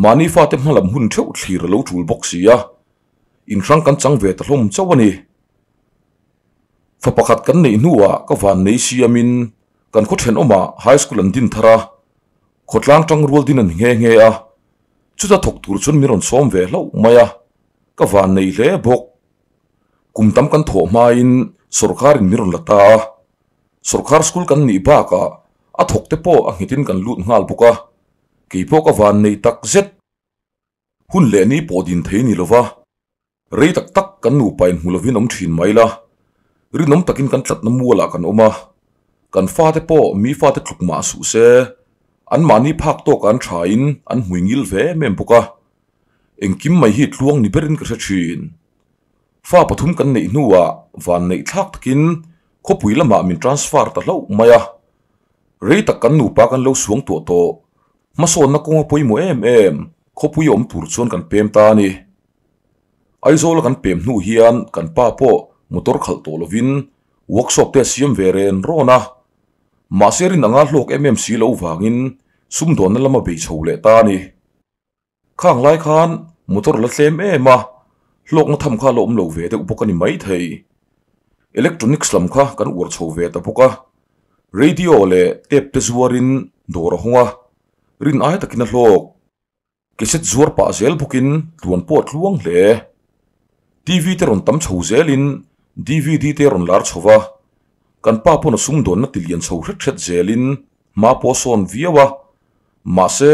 Mahni fate hmalam hun theuh thlir a lo tul bawk si a, inhrang kan chang ve ta hlawm chauh a ni. Fa pakhat kan neih hnuah ka van nei siamin kan khaw thenawmah high school an din thar a, khawtlang tang rual din a ni nghe nghe a, chuta thawk tur chuan min rawn sawm ve hlauh mai a, ka van nei hle bawk. Kum tam kan thawh hmain sawrkarin min rawn la ta a, sawrkar school kan nih bakah a thawk te pawh a nghetin kan lut nghal bawk a, Kei pawh ka van nei tak zet. Hun leh ni pawh din thei ni lova, rei tak tak kan nupa in hmu lovin awm thin mai la. Rinawm takin kan tlatna mualah kan awm a, kan fate pawh mi fate tluk mah suh se, anmahni phak tawkah an thain an hmui ngil ve em em bawk a. Engkim mai hi tluang ni berin ka hre thin. Fa pathum kan neih hnuah van neih thlak takin khawpui lamah min transfer ta hlauh mai a. Rei tak kan nupa kan lo suang tuah tawh. Hmasawnna kawnga pawimawh em em, khawpui a awm tur chuan kan pem ta a ni. Aizawla kan pem hnu hian kan pa pawh motor khalh tawh lovin workshop te a siam ve ren rawn a. Mahse rin anga hlawk em em si lo vangin sumdawnna lama bei chho leh ta a ni. Khang lai khan motor la tlem em a, hlawkna tham kha la awm lo ve deuh bawk a ni maithei. Electronics lam kha kan uar chho ve ta bawk a, radio leh tape te zuarin dawr a hawng a, rin ai takin a hlawk. Cassette zuar pah zel bawkin tluan pawh a tluang hle. TV te rawn tam chho zelin DVD te rawn lar chho va, kan pa pawn a sumdawnna ti lian chho hret hret zelin hma pawh a sawn viau a, mahse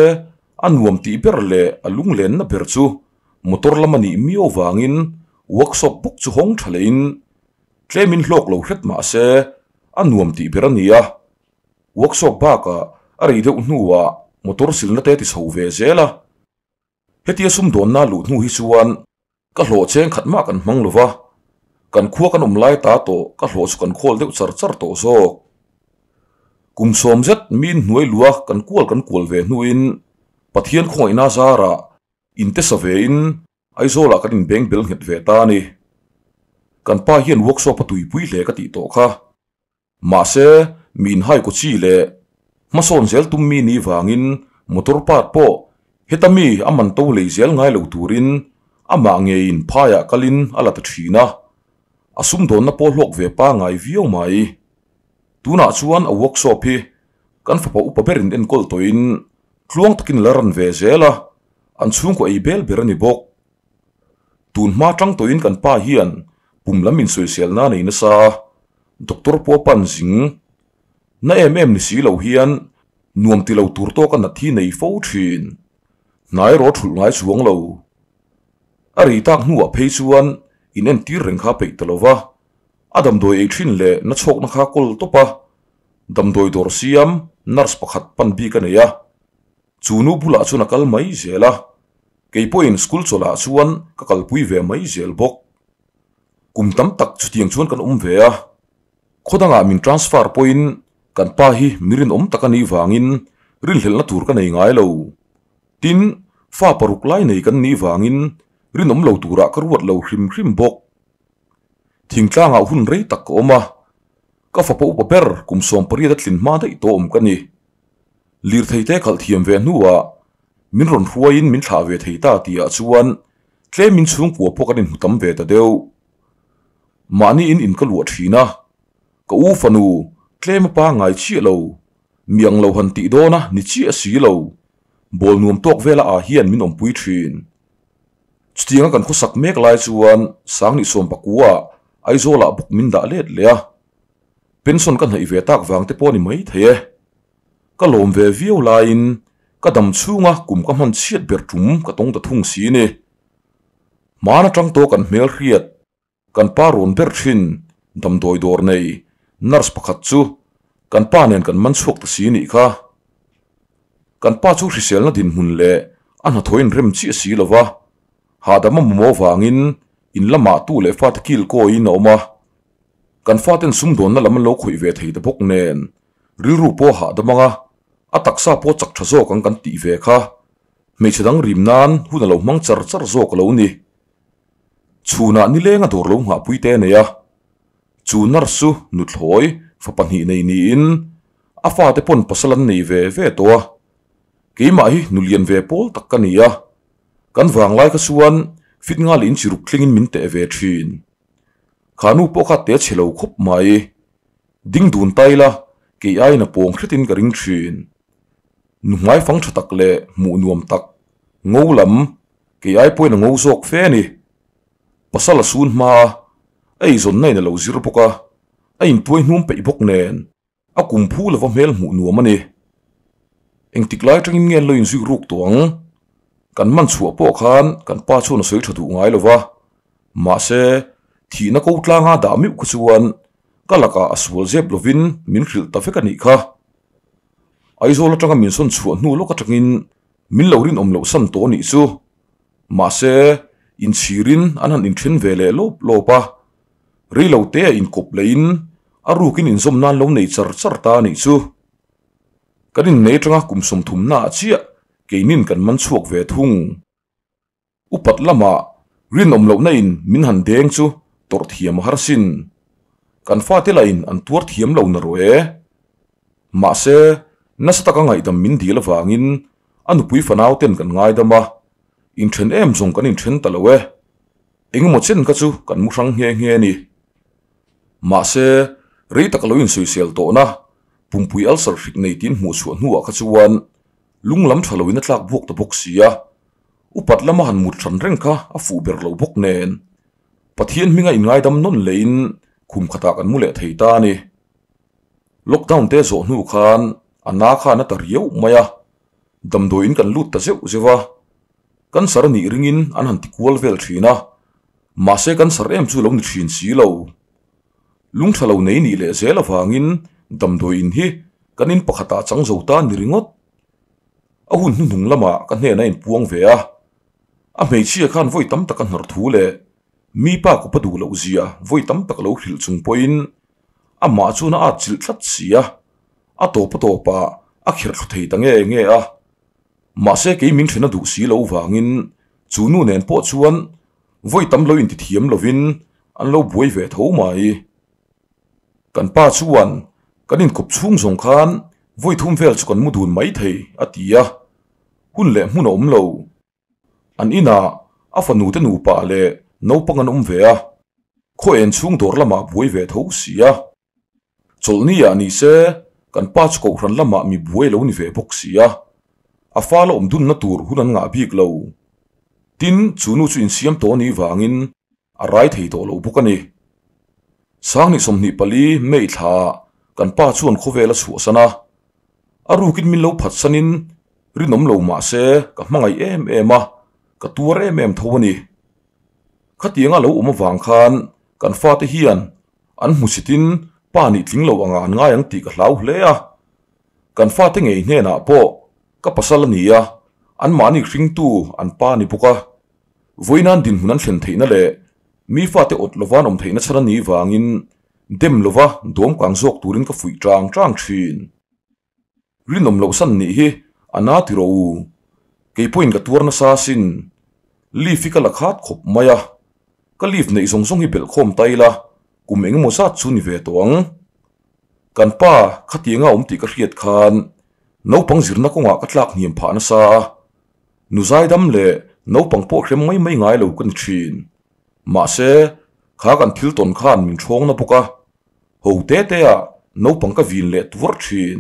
a nuam tih ber leh a lunglenna ber chu motor lam a nih miau vangin workshop bawk chu hawng tha lehin tlemin hlawk lo hret mahse a nuam tih ber a ni a, workshop bakah a rei deuh hnuah motor silna te ti chho ve zel a. Hetia sumdawnna luh hnu hi chuan ka hlawh cheng khat mah kan hmang lo va, kan khua kan awm lai ta tawh ka hlawh chu kan khawl deuh char char tawh zawk. Kum sawm zet miin hnuai lua kan kual kan kual ve hnuin Pathian khawngaihna zarah inte sa vein Aizawlah kan inbeng bel nghet ve ta a ni. Kan pa hian workshop a tuipui hle ka tih tawh kha. Mahse, mi inhai kaw chi leh hmasawn zel tum mi ni vangin motor part pawh heta mi a man to lei zel ngai lo turin amah ngeiin phaiah kalin a la ta thin a, a sumdawnna pawh hlawk ve pangai viau mai. Tunah chuan a workshop hi kan fapa upa berin enkawl tawhin tluang takin la ran ve zel a, an chhungkaw ei bel ber a ni bawk. Tun hma tang tawhin kan pa hian pum lam insawiselna a nei nasa a, Doctor pawh a pan zing. Na em em ni si lo hian nuam ti lo tur tawk a nat hi nei fo thin. Hnai erawh a thulh ngai chuang lo. A rei tak hnuah phei chuan in entir reng kha a peih ta lo va, a damdawi ei thin leh na chhawkna kha kawl tawp a, damdawi dawr siam nurse pakhat pan bik a nei a, chu nu bulah chuan a kal mai zel a, kei pawhin school chawlhah chuan ka kalpui ve mai zel bawk. Kum tam tak chutiang chuan kan awm ve a, khaw dangah min transfer pawhin kan pa hi mi rinawm tak a nih vangin Rinhlelhna tur ka nei ngai lo. Tin, fa paruk lai nei kan nih vangin rinawm lo turah ka ruat lo hrim hrim bawk. Thingtlangah hun rei tak ka awm a, ka fapa upa ber kum 18 a tlin hma daih tawh awm ka ni. Lirthei te khalh thiam ve hnuah min rawn hruaiin min thlah ve thei ta tihah chuan tlemin chhungkua pawh kan inhmu tam ve ta deuh. Mahni in in ka luah thin a, ka u fanu tlem a pangngai chiah lo, mi ang lo han tih dawn a ni chiah si lo, bawl nuam tawk vela ah hian min awmpui thin. Chutianga kan khawsak mek lai chuan Sangni Sawmpakua Aizawlah bawk min dah let leh a, pension ka hnaih ve tak vang te pawh a ni maithei e. Ka lawm ve viau laiin ka dam chhunga kum ka hman chhiat ber tum ka tawng ta thung si ni. Hmaan atang tawh kan hmel hriat, kan pa rawn ber thin damdawi dawr nei nurse pakhat chu kan pa nen kan man chhuak ta si nih kha. Kan pa chu hriselna dinhmun leh a hnathawh inrem chiah si lova, hahdam a mamawh vangin in lamah tu leh fate kil kawiin a awm a. Kan faten sumdawnna lam an lo khawih ve thei ta bawk nen rilru pawh hahdam anga a taksa pawh chak tha zawk ang kan tih ve kha hmeichhe dang rim nan hun a lo hmang char char zawk a lo ni. Chhunah nileng a dawr lo nghahpui te a nei a, chu nurse chu nuthlawi fa pahnih nei niin a fate pawn pasal an nei ve ve tawh a, keimah hi nulian ve pawl tak ka ni a, kan vanglai kha chuan fit nga leh inchiruk thlengin min teh ve thin. Kha nu pawh kha te chhe lo khawp mai. Ding dun ta ila, kei aiin a pawng hretin ka ring thin. Nu hmai fang tha tak leh hmuh nuam tak, ngo lam, kei ai pawhin a ngo zawk fe a ni. Pasal a sun hma a, a eizawnna in a lo zir bawk a, a intuai hnum peih bawk nen. A kum phu lova hmel hmuh nuam a ni. Engtik lai atangin nge an lo inzui ruk tawh ang? Kan man chhuah pawh khan kan pa chuan a sawi tha duh ngai lova. Mahse, thihna ko tlanga dah meuh kha chuan ka lakah a sual zep lovin min hrilh ta vek a nih kha. Aizawl atanga min sawn chhuah hnu lawk atangin min lo rinawm loh san tawh a nih chu. Mahse, inchhirin an han inthen ve leh lawp lawp a. Rei lo te a inkawp leiin a rukin inzawm nan lo nei char char ta a nih chu. Kan innei atanga kum sawmthumna ah chiah keinin kan man chhuak ve thung. Upat lamah rinawm lohna in min han deng chu tawrh thiam a har sin. Kan fate lahin an tuar thiam lo na rawh e. Mahse, nasa taka ngaihdam min dil avangin a nupui fanau ten kan ngaidam a, inthen em zawng kan inthen ta lo e. Engemaw chen kha chu kan mu hrang nghe nghe a ni. Mahse, rei tak a lo insawisel tawhna, pumpui ulcer hrik nei tiin hmuh chhuah hnuah kha chuan lung lam tha loin a tlak buak ta bawk si a, upat lama han mut hran reng kha a fuh ber lo bawk nen, Pathian hminga inngaidam nawn leiin khum khatah kan mu leh thei ta a ni. Lockdown te zawh hnu khan a na khan a ta riau mai a, damdawiin kan lut ta zeuh zeuh a. Cancer a nih ringin an han ti kual vel thin a, mahse cancer em chu lo ni thin si lo. Lungtha lo nei nih leh zel avangin damdawi in hi kan in pakhatah chang zo ta ni ringawt. A hun hnuhnung lamah ka hnenah a inpuang ve a, a hmeichhia khan vawi tam tak a hnar thu leh mi pa kawp a duh loh zia vawi tam tak lo hrilh chung pawhin amah chuan a at chilh tlat si a, a tawp a tawpah a kherh thlu thei ta nge nge a. Mahse kei min then a duh si lo vangin chu nu nen pawh chuan vawi tam lo inti thiam lovin an lo buai ve tho mai. Kan pa chuan kan inkawp chhung zawng khan vawi thum vel chu kan mu dun mai thei a ti a, hun leh hmun a awm lo. An inah a fanu te nupa leh naupang an awm ve a, khaw en chhung dawr lamah buai ve tho si a. Chawlhni ah ni se, kan pa chu kohhran lamah mi buai lo ni ve bawk si a, a fal a awm dunna tur hun an ngah bik lo. Tin, chu nu chu insiam tawh anih vangin a rai thei tawh lo bawk a ni. Sangni 24 May thla ah kan pa chuan khawvel a chhuahsan a, a rukin min lo phatsanin rinawm lo mah se ka hmangaih em em a, ka tuar em em tho a ni. Khatianga lo awm avang khan kan fate hian An hmusitin pa nih tling lo anga an ngai ang tih ka hlau hle a. Kan fate ngei hnenah pawh ka pasal a ni a, anmahni hringtu an pa a ni bawk a. Vawiin dinhmun an thlen theihna leh mi fate awt lova an awm theihna chhan a nih vangin dem lova dawm kang zawk turin ka fuih tang tang thin. Rinawm loh san nih hi a na ti rawh u. Kei pawhin ka tuar nasa asin. Leave hi ka la khat khawp mai a. Ka leave neih zawng zawng hi belh khawm ta ila kum engemaw zat chu ni ve tawh ang. Kan pa khatianga awm tih ka hriat khan naupang zirna kawngah ka tlak hniam phah nasa a. Nu zaidam leh naupang pawh hrem mai mai ngai lo ka ni thin. Mahse, kha kan thil tawn khan min ṭhawng na bawk a. Ho te te ah naupang ka vin leh tuar thin.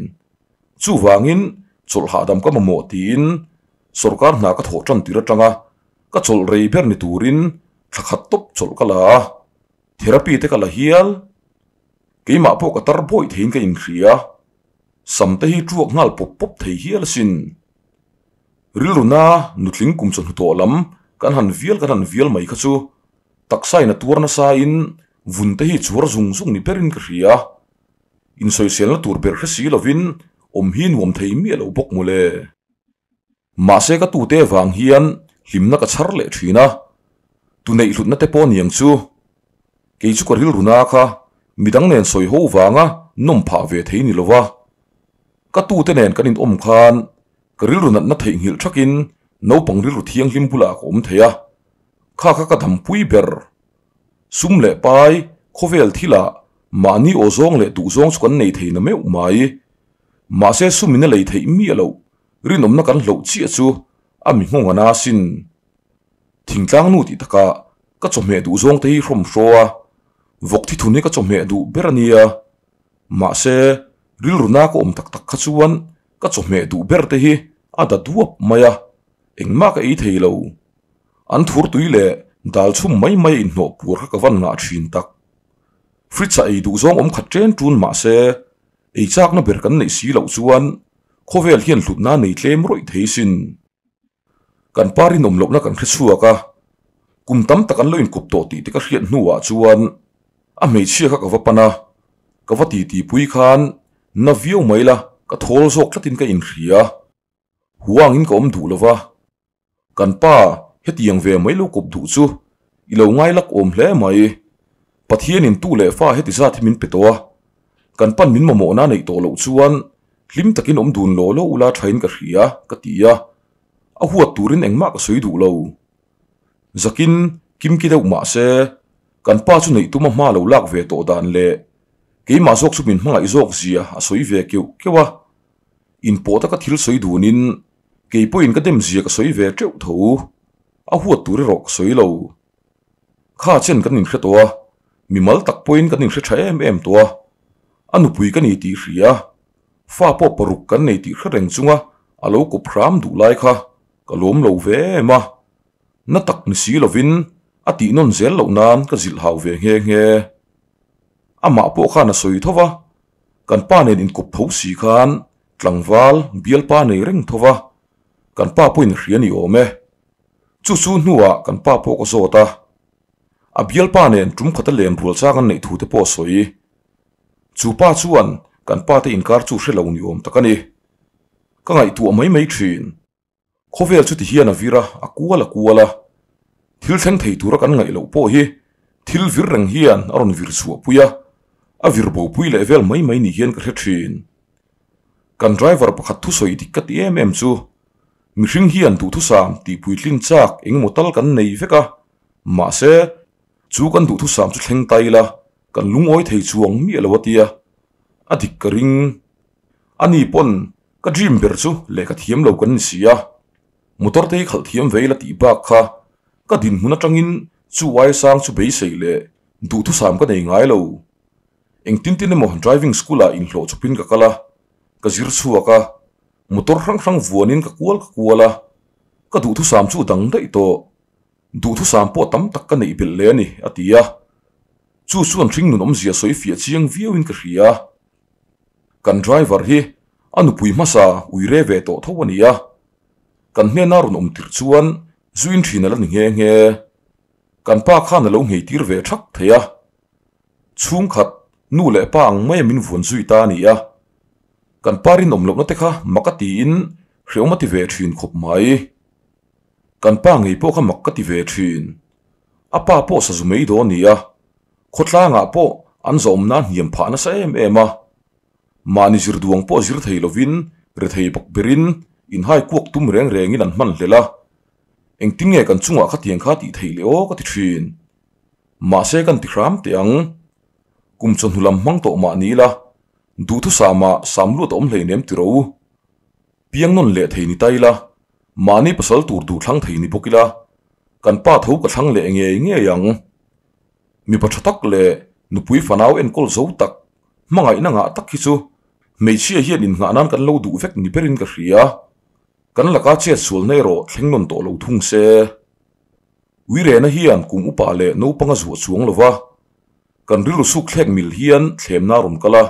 Chuvangin chawlh hahdam ka mamawh tiin sawrkar hna ka thawh tan tir atanga ka chawlh rei ber ni turin thla khat tawp chawlh ka la a, therapy te ka la hial. Keimah pawh ka tar bawih theiin ka inhria. Sam te hi tuak nghal pawp pawp thei hial asin. Rilruna nutling kum chawhnu tawh lam kan han vial kan han vial mai kha chu taksain a tuar nasain vun te hi chuar zung zung ni berin ka hria. Insawiselna tur ber hre si lovin awm hi nuam thei miah lo bawk mawle. Mahse ka tute vang hian hlimna ka chhar leh thin a, tu neih hlutna te pawh niang chu. Kei chu ka rilru na kha midang nen sawi ho vanga nawm phah ve thei ni lova. Ka tute nen kan inawm khan ka rilru natna theihnghilh thakin naupang rilru thianghlim bulah ka awm thei a, kha kha ka dampui ber. Sum leh pai, khawvel thilah mahni aw zawng leh duh zawng chu kan nei thei na meuh mai. Mahse sum in a lei theih miah loh, rinawmna kan hloh chiah chu a mi nghawng a na sin. Thingtlang nu tih takah ka chawhmeh duh zawng te hi hrawm hraw a, vawk thi thun hi ka chawhmeh duh ber a nia. Mahse rilru na ka awm tak tak kha chuan ka chawhmeh duh ber te hi a da duap mai a, engmah ka ei thei lo. An thur tui leh dal chhum mai mai a inhnawh puar kha ka van ngah thin tak. Fridge ah ei duh zawng awm khat chen tun mah se, ei chakna ber kan neih si loh chuan khawvel hian hlutna nei tlem rawih thei sin. Kan pa rinawm lohna kan hre chhuak a, kum tam tak an lo inkawp tawh tih te ka hriat hnuah chuan a hmeichhia kha ka va pan a, ka va titi pui khan na viau mai la ka thawl zawk tlatin ka inhria. Huangin ka awm duh lo va. Kan pa, hetiang ve mai lo kawp duh chu i lo ngai lak awm hle mai. Pathianin tu leh fa heti zat hi min pe tawh a, kan pan min mamawhna neih tawh loh chuan hlim takin awm dun law law ula thain ka hria, ka ti a. A huat turin engmah ka sawi duh lo. Zakin kimki deuh mah se, kan pa chu neih tuma hma lo lak ve tawh dan leh keimah zawk chu min hmangaih zawk zia a sawi ve keuh keuh a. Inpawh taka thil sawi dunin Kei pawhin ka dem zia ka sawi ve teuh tho, a huat tur erawh ka sawi lo. Kha chen kan inhre tawh a, mimal tak pawhin kan inhre tha em em tawh a, a nupui ka ni tih hria, fa pawh paruk kan nei tih hre reng chunga a lo kawp hram duh lai kha ka lawm lo ve em a, na tak ni si lovin a tih nawn zel loh nan ka zilh hau ve nghe nghe. Amah pawh khan a sawi tho va, kan pa nen inkawp tho si khan Tlangval bialpa nei reng tho va, kan pa pawhin a hria ni awm e. Chu chu hnuah kan pa pawh ka zawt a, a bialpa nen tum khata len rual chang an neih thu te pawh a sawi. Chu pa chuan kan pa te inkar chu hre lo ni awm tak a ni. Ka ngaihtuah mai mai thin. Khawvel chu ti hian a vir a, a kual a kual a. Thil thleng thei tura kan ngaih loh pawh hi thil vir reng hian a rawn vir chhuah pui a, a vir bo pui leh vel mai mai ni hian ka hre thin. Kan driver pakhat thusawi dik ka ti em em chu, mihring hian duhthusam tih puitlin chak engemaw tal kan nei vek a, mahse, chu kan duhthusam chu thleng ta ila kan lungawi thei chuang miah lo a tia, a dik ka ring. Ani pawn Ka dream ber chu lehkha thiam lo kan ni si a, motor te hi khalh thiam ve ila tih bak kha ka dinhmun atangin chu ai sang chu beisei leh duhthusam ka nei ngai lo. Engtin tin emaw driving school ah inhlawh chawpin ka kal a, ka zir chhuak a, motor hrang hrang vuanin ka kual ka kual a, ka duhthusam chu dang daih tawh. Duhthusam pawh tam tak ka neih belh leh a ni, a ti a. Chu chuan hringnun awmzia sawi fiah chiang viauin ka hria. Kan driver hi a nupui hmasa ui re ve tawh tho a ni a, kan hnena rawn awm tirh chuan zu in thin a la ni nghe nghe. Kan pa khan a lo nghei tir ve thak thei a, chhungkhat nu leh pa ang maia min vuan zui ta a ni a, kan pa rinawm lohna te kha mak a tiin hreawm a ti ve thin khawp mai. Kan pa ngei pawh kha mak ka ti ve thin. A pa pawh sazu mai dawn a ni a, Khawtlangah pawh an zawmna a hniam phah nasa em em a, mahni zir duang pawh zir thei lovin Rethei bakberhin inhai kuak tum reng rengin an hmanhlel a, engtin nge kan chungah khatiang kha tih theih leh aw ka ti thin. Mahse kan ti hram teh ang. Kum chawhnu lam hmang tawh mah ni ila, duhthusama sam luat a awm hleinem ti ro. Piang nawn leh thei ni ta ila, mahni pasal tur duh thlang thei ni bawk ila, kan pa tho ka thlang leh ngei ngei ang. Mipa tha tak leh nupui fanau enkawl zo tak, hmangaihna ngah tak hi chu hmeichhia hian innghah nan kan lo duh vek ni berin ka hria. Kan laka chet sualna erawh thleng nawn tawh lo thung se. Uirena hian kum upa leh naupang a zuah chuang lo va, kan rilru suk thlek mil hian thlemna a rawn kal a,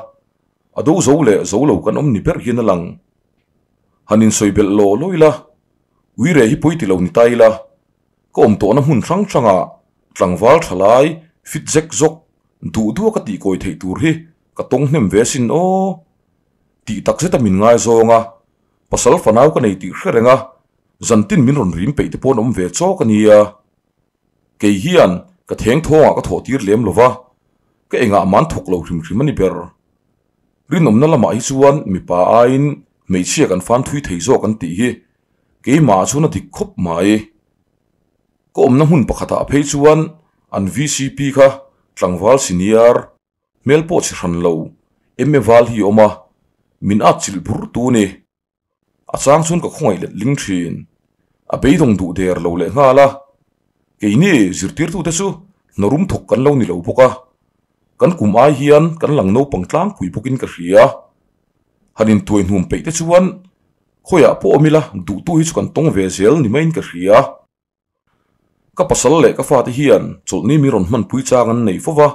A do zo leh zo lo kan awm ni ber hian a lang. Han insawi belh law law ila, uire hi pawi ti lo ni ta ila, ka awm tawhna hmun hrang hrangah tlangval tha lai fit zek zawk duh duh a ka tihkawi theih tur hi ka tawng hnem ve asin aw. Tih tak zeta min ngaizawng a, pasal fanau ka nei tih hre reng a, zantin min rawn rim peih te pawh an awm ve chawk a nia. Kei hian ka theng thawngah ka thawh tir lem lo va, ka engah man thawk lo hrim hrim a ni ber. Rinawmna lamah hi chuan mipa aiin hmeichhia kan fan thui thei zawk an tih hi keimah chuan a dik khawp mai. Ka awmna hmun pakhatah phei chuan an vcp kha tlangval senior hmel pawh chhe hran lo, MA val hi a awm a, min atchilh bur tu ni. A chang chuan ka khawngaih let ling thin. A beidawng duh der lo leh nghal a. Keini zirtirtute chu hna rum thawk kan lo ni lo bawk a. Kan kum ai hian kan lang naupang tlangpui bawkin ka hria. Han intuai hnuam peih te chuan khawiah pawh awm ila duhtu hi chu kan tawng ve zel ni maiin ka hria. Ka pasal leh ka fate hian chawlhni min rawn hmanpui chang an nei fo va,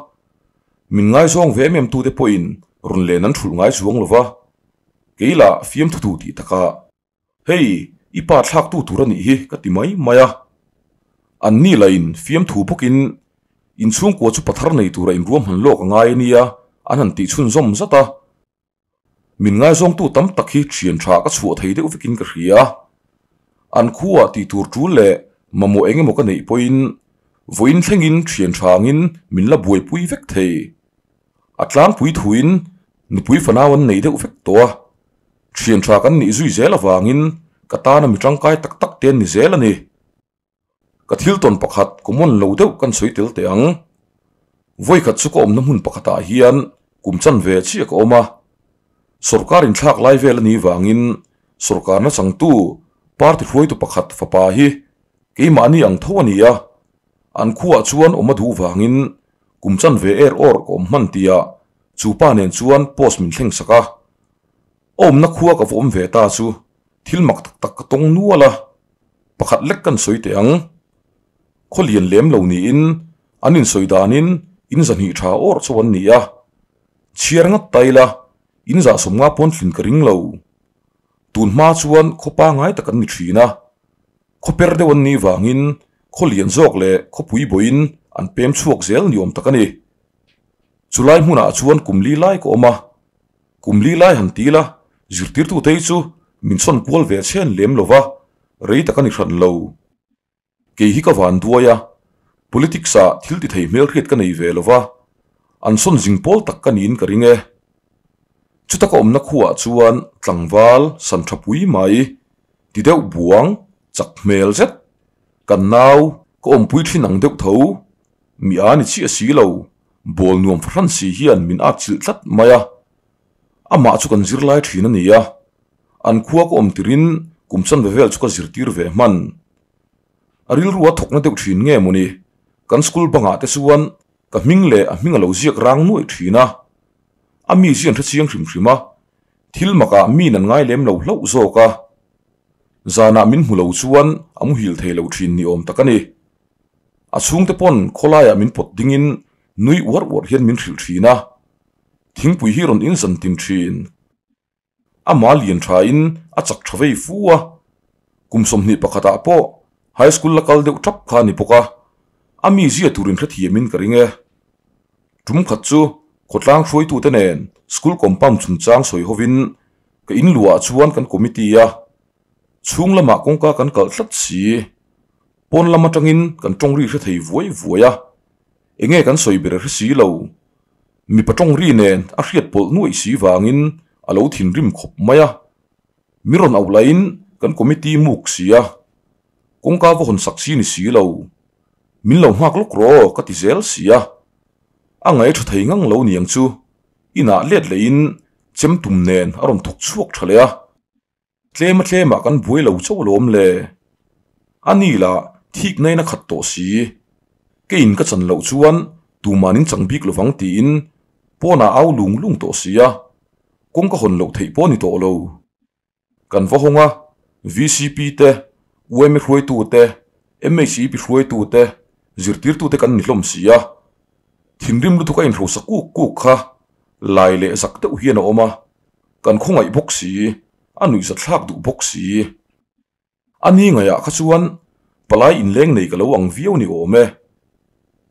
min ngaizawng ve em em tute pawhin rawn len an thulh ngai chuang lo va, kei lah fiamthu duh tih takah, Hei, i pa thlaktu tur a nih hi ka ti mai mai a. Anni lahin fiamthu bawkin inchhungkua chu pathar nei tura inruahman lawk a ngai a nia an han tih chhunzawm zat a. Min ngaizawngtu tam tak hi thian tha ka chhuah thei deuh vekin ka hria. An khuaah tih tur tul leh mamawh eng emaw ka neih pawhin vawiin thlengin thian tha angin min la buaipui vek thei. A tlangpui thuin nupui fanau an nei deuh vek tawh a, thian tha kan nih zui zel avangin ka tana mi tangkai tak tak te an ni zel a ni. Ka thil tawn pakhat common lo deuh kan sawi tel teh ang. Vawikhat chu ka awmna hmun pakhatah hian kum chan ve chiah ka awm a. Sorkar inthlak lai vel a nih vangin sorkarna changtu party hruaitu pakhat fapa hi keimahni ang tho a ni a. An khuaah chuan awm a duh vangin kum chan ve er awr ka awm hman tihah chu pa nen chuan post min thleng sak a. Awmna khua ka va awm ve ta chu thil mak tak tak ka tawng nual a. Pakhat lek kan sawi teh ang. Khaw lian lem lo niin an insawi danin in zahnih tha awr chauh an ni a. Chhiar ngat ta ila in zahsawm nga pawn tlin ka ring lo. Tun hma chuan khaw pangai tak an ni thin a. Khaw per deuh an nih vangin khaw lian zawk leh khawpui bawiin an pem chhuak zel ni awm tak a ni. Chulai hmunah chuan kum li lai ka awm a. Kum li lai han ti ila, zirtirtute hi chu min sawn kual ve chhen lem lo va, rei tak a ni hran lo. Kei hi ka van duai a, politics ah thil ti thei hmelhriat ka nei ve lo va, an sawn zing pawl tak ka niin ka ring e. Chuta ka awmna khuaah chuan tlangval san tha pui mai, ti deuh buang, chak hmel zet, kan nau ka awmpui thin ang deuh tho, Mi a ni chiah si lo, ball nuam fahran si hian min at chilh tlat mai a. Amah chu kan zir lai thin a ni a, an khua ka awm tirin kum chanve vel chu ka zirtir ve hman. A rilru a thawkna deuh thin nge mawni, kan school bangah te chuan ka hming leh a hming a lo ziak rang nuaih thin a. A mi zian hre chiang hrim hrim a, thil makah min an ngai lem lo hlauh zawk a. Zanah min hmu lo chuan a muhil thei lo thin ni awm tak a ni. A chhungte pawn khawlaiah min pawt dingin nui uar uar hian min hrilh thin a, thingpui hi rawn inzan tin thin. Ama lian thain a chak tha vei fu a, kum 21 ah pawh high school la kal deuh tap kha a ni bawk a, a mi zia turin hrethiamin ka ring e. Tum khat chu khawtlang hruaitute nen school compound chungchang sawi hovin ka inluah chuan kan committee a, chhung lamah kawngka kan kalh tlat si. Pawn lam atangin kan tawng ri hre thei vuai vuai a, enge kan sawi ber hre si lo. Mipa tawng ri nen a hriat pawlh nuaih si vangin a lo thinrim khawp mai a. Min rawn auh lahin kan committee muk si a, kawngka va hawn sak chi ni si lo. Min lo nghak lawk rawh ka ti zel si a, a ngaih tha thei ngang lo niang chu inah let lehin chem tum nen a rawn thawk chhuak tha leh a. Tlema tlemah kan buai lo chauh alawm le. A ni lah thik nain a khat tawh si. Keiin ka chan loh chuan tuman in chang bik lovang tiin pawnah au lung lung tawh si a, kawng ka hawn loh theih pawh a ni tawh lo. Kan va hawng a, VCP te, UMA hruaitu te, MHEP hruaitu te, zirtirtu te kan ni hlawm si a. Thinrim lutuk a inhrosa kuk kuk kha lai leh zak deuh hian a awm a. Kan khawngaih bawk si, a nuihza thlak duh bawk si. A ni ngaihah kha chuan palai inleng nei ka lo ang viau ni awm e.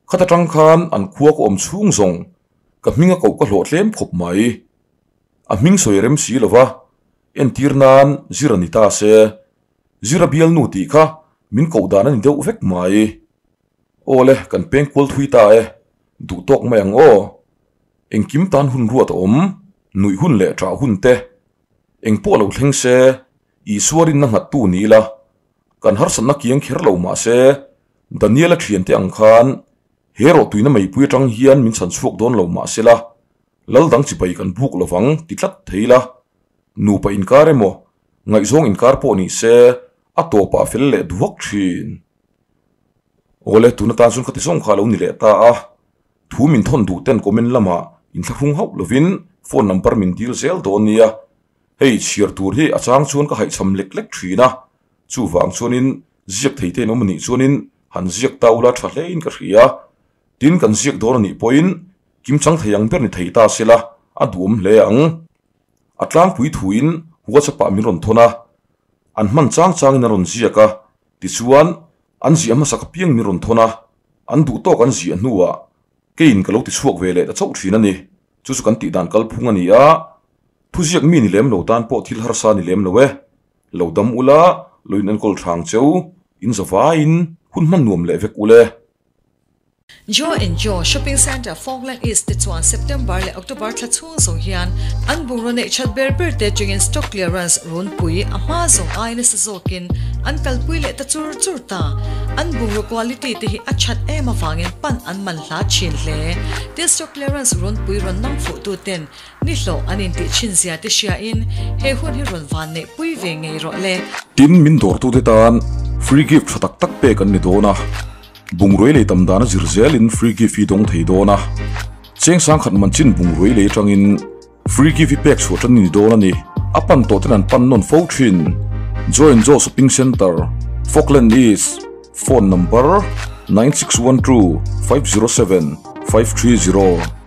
Khata tang khan an khua ka awm chhung zawng ka hming a koh ka hlawh tlem khawp mai. A hming sawi rem si lova, entir nan zir a ni ta se, zir a bialnu tih kha min koh dan a ni deuh vek mai. Aw le, kan peng kual thui ta e, duh tawk mai ang aw. Engkim tan hun ruat a awm, nuih hun leh ṭah hun te. Eng pawh lo thleng se, Isua rinna nghattu ni ila, kan harsatna kiang kher lo mah se, Daniela ṭhiante ang khan he rawhtuina meipui aṭang hian min chhan chhuak dawn lo mah sela, lal dang chibai kan buk lovang ti tlat thei ila, nupa inkar emaw, ngaihzawng inkar pawh ni se, a tawpah fel leh duak ṭhin. Awle, tun atan chuan ka ti zawng kha a lo ni leh ta a. Thu min thawn duh ten comment lamah inthlahrung hauh lovin phone number min dil zel dawn nia. Hei chhiar tur hi a chang chuan ka haihchham lek lek thin a, chuvang chuanin ziak thei te in awm anih chuanin han ziak ta ula tha hlein ka hria. Tin kan ziak dawn anih pawhin kimchang thei ang ber ni thei ta sela a duhawm hle ang. A tlangpui thuin WhatsApp ah min rawn thawn a, an hman chang changin an rawn ziak a, tichuan An ziah hmasak apiang min rawn thawn a, an duh tawk an ziah hnuah keiin ka lo ti chhuak ve leh ta chauh thin a ni. Chu chu kan tih dan kalphung a ni a, thuziak mi ni lem lo tan pawh thil harsa ni lem lo e. Lo dam ula, lo in enkawl thang cheu, in za vaiin hun hman nuam leh vek ule. Joe and Joe Shopping Centre Falkland East te chuan September leh October thla chhung zawng hian an bungraw neih that ber ber te atangin stock clearance runpui a hma zawng ai nasa zawkin an kalpui leh ta chur chur ta. An bungraw quality te hi a that em avangin pan an man hla thin hle. Tin stock clearance runpui rawn nang fuh tu ten ni hlawh an intih thin zia te hriain he hun hi rawn van neih pui ve ngei rawh le. Tin min dawrtute tan free gift tha tak tak pek an ni dawn a. Bungrui lei tam dana zir zelin free gift hi dawng thei dawn a, cheng sangkhat man chin bungrui lei atangin free gift hi pek chhuah tan a ni dawn a ni. A pan tawh ten an pan nawn fo thin. Joy and Joe Shopping Centre, Falkland East, Phone number, 9612 507 530.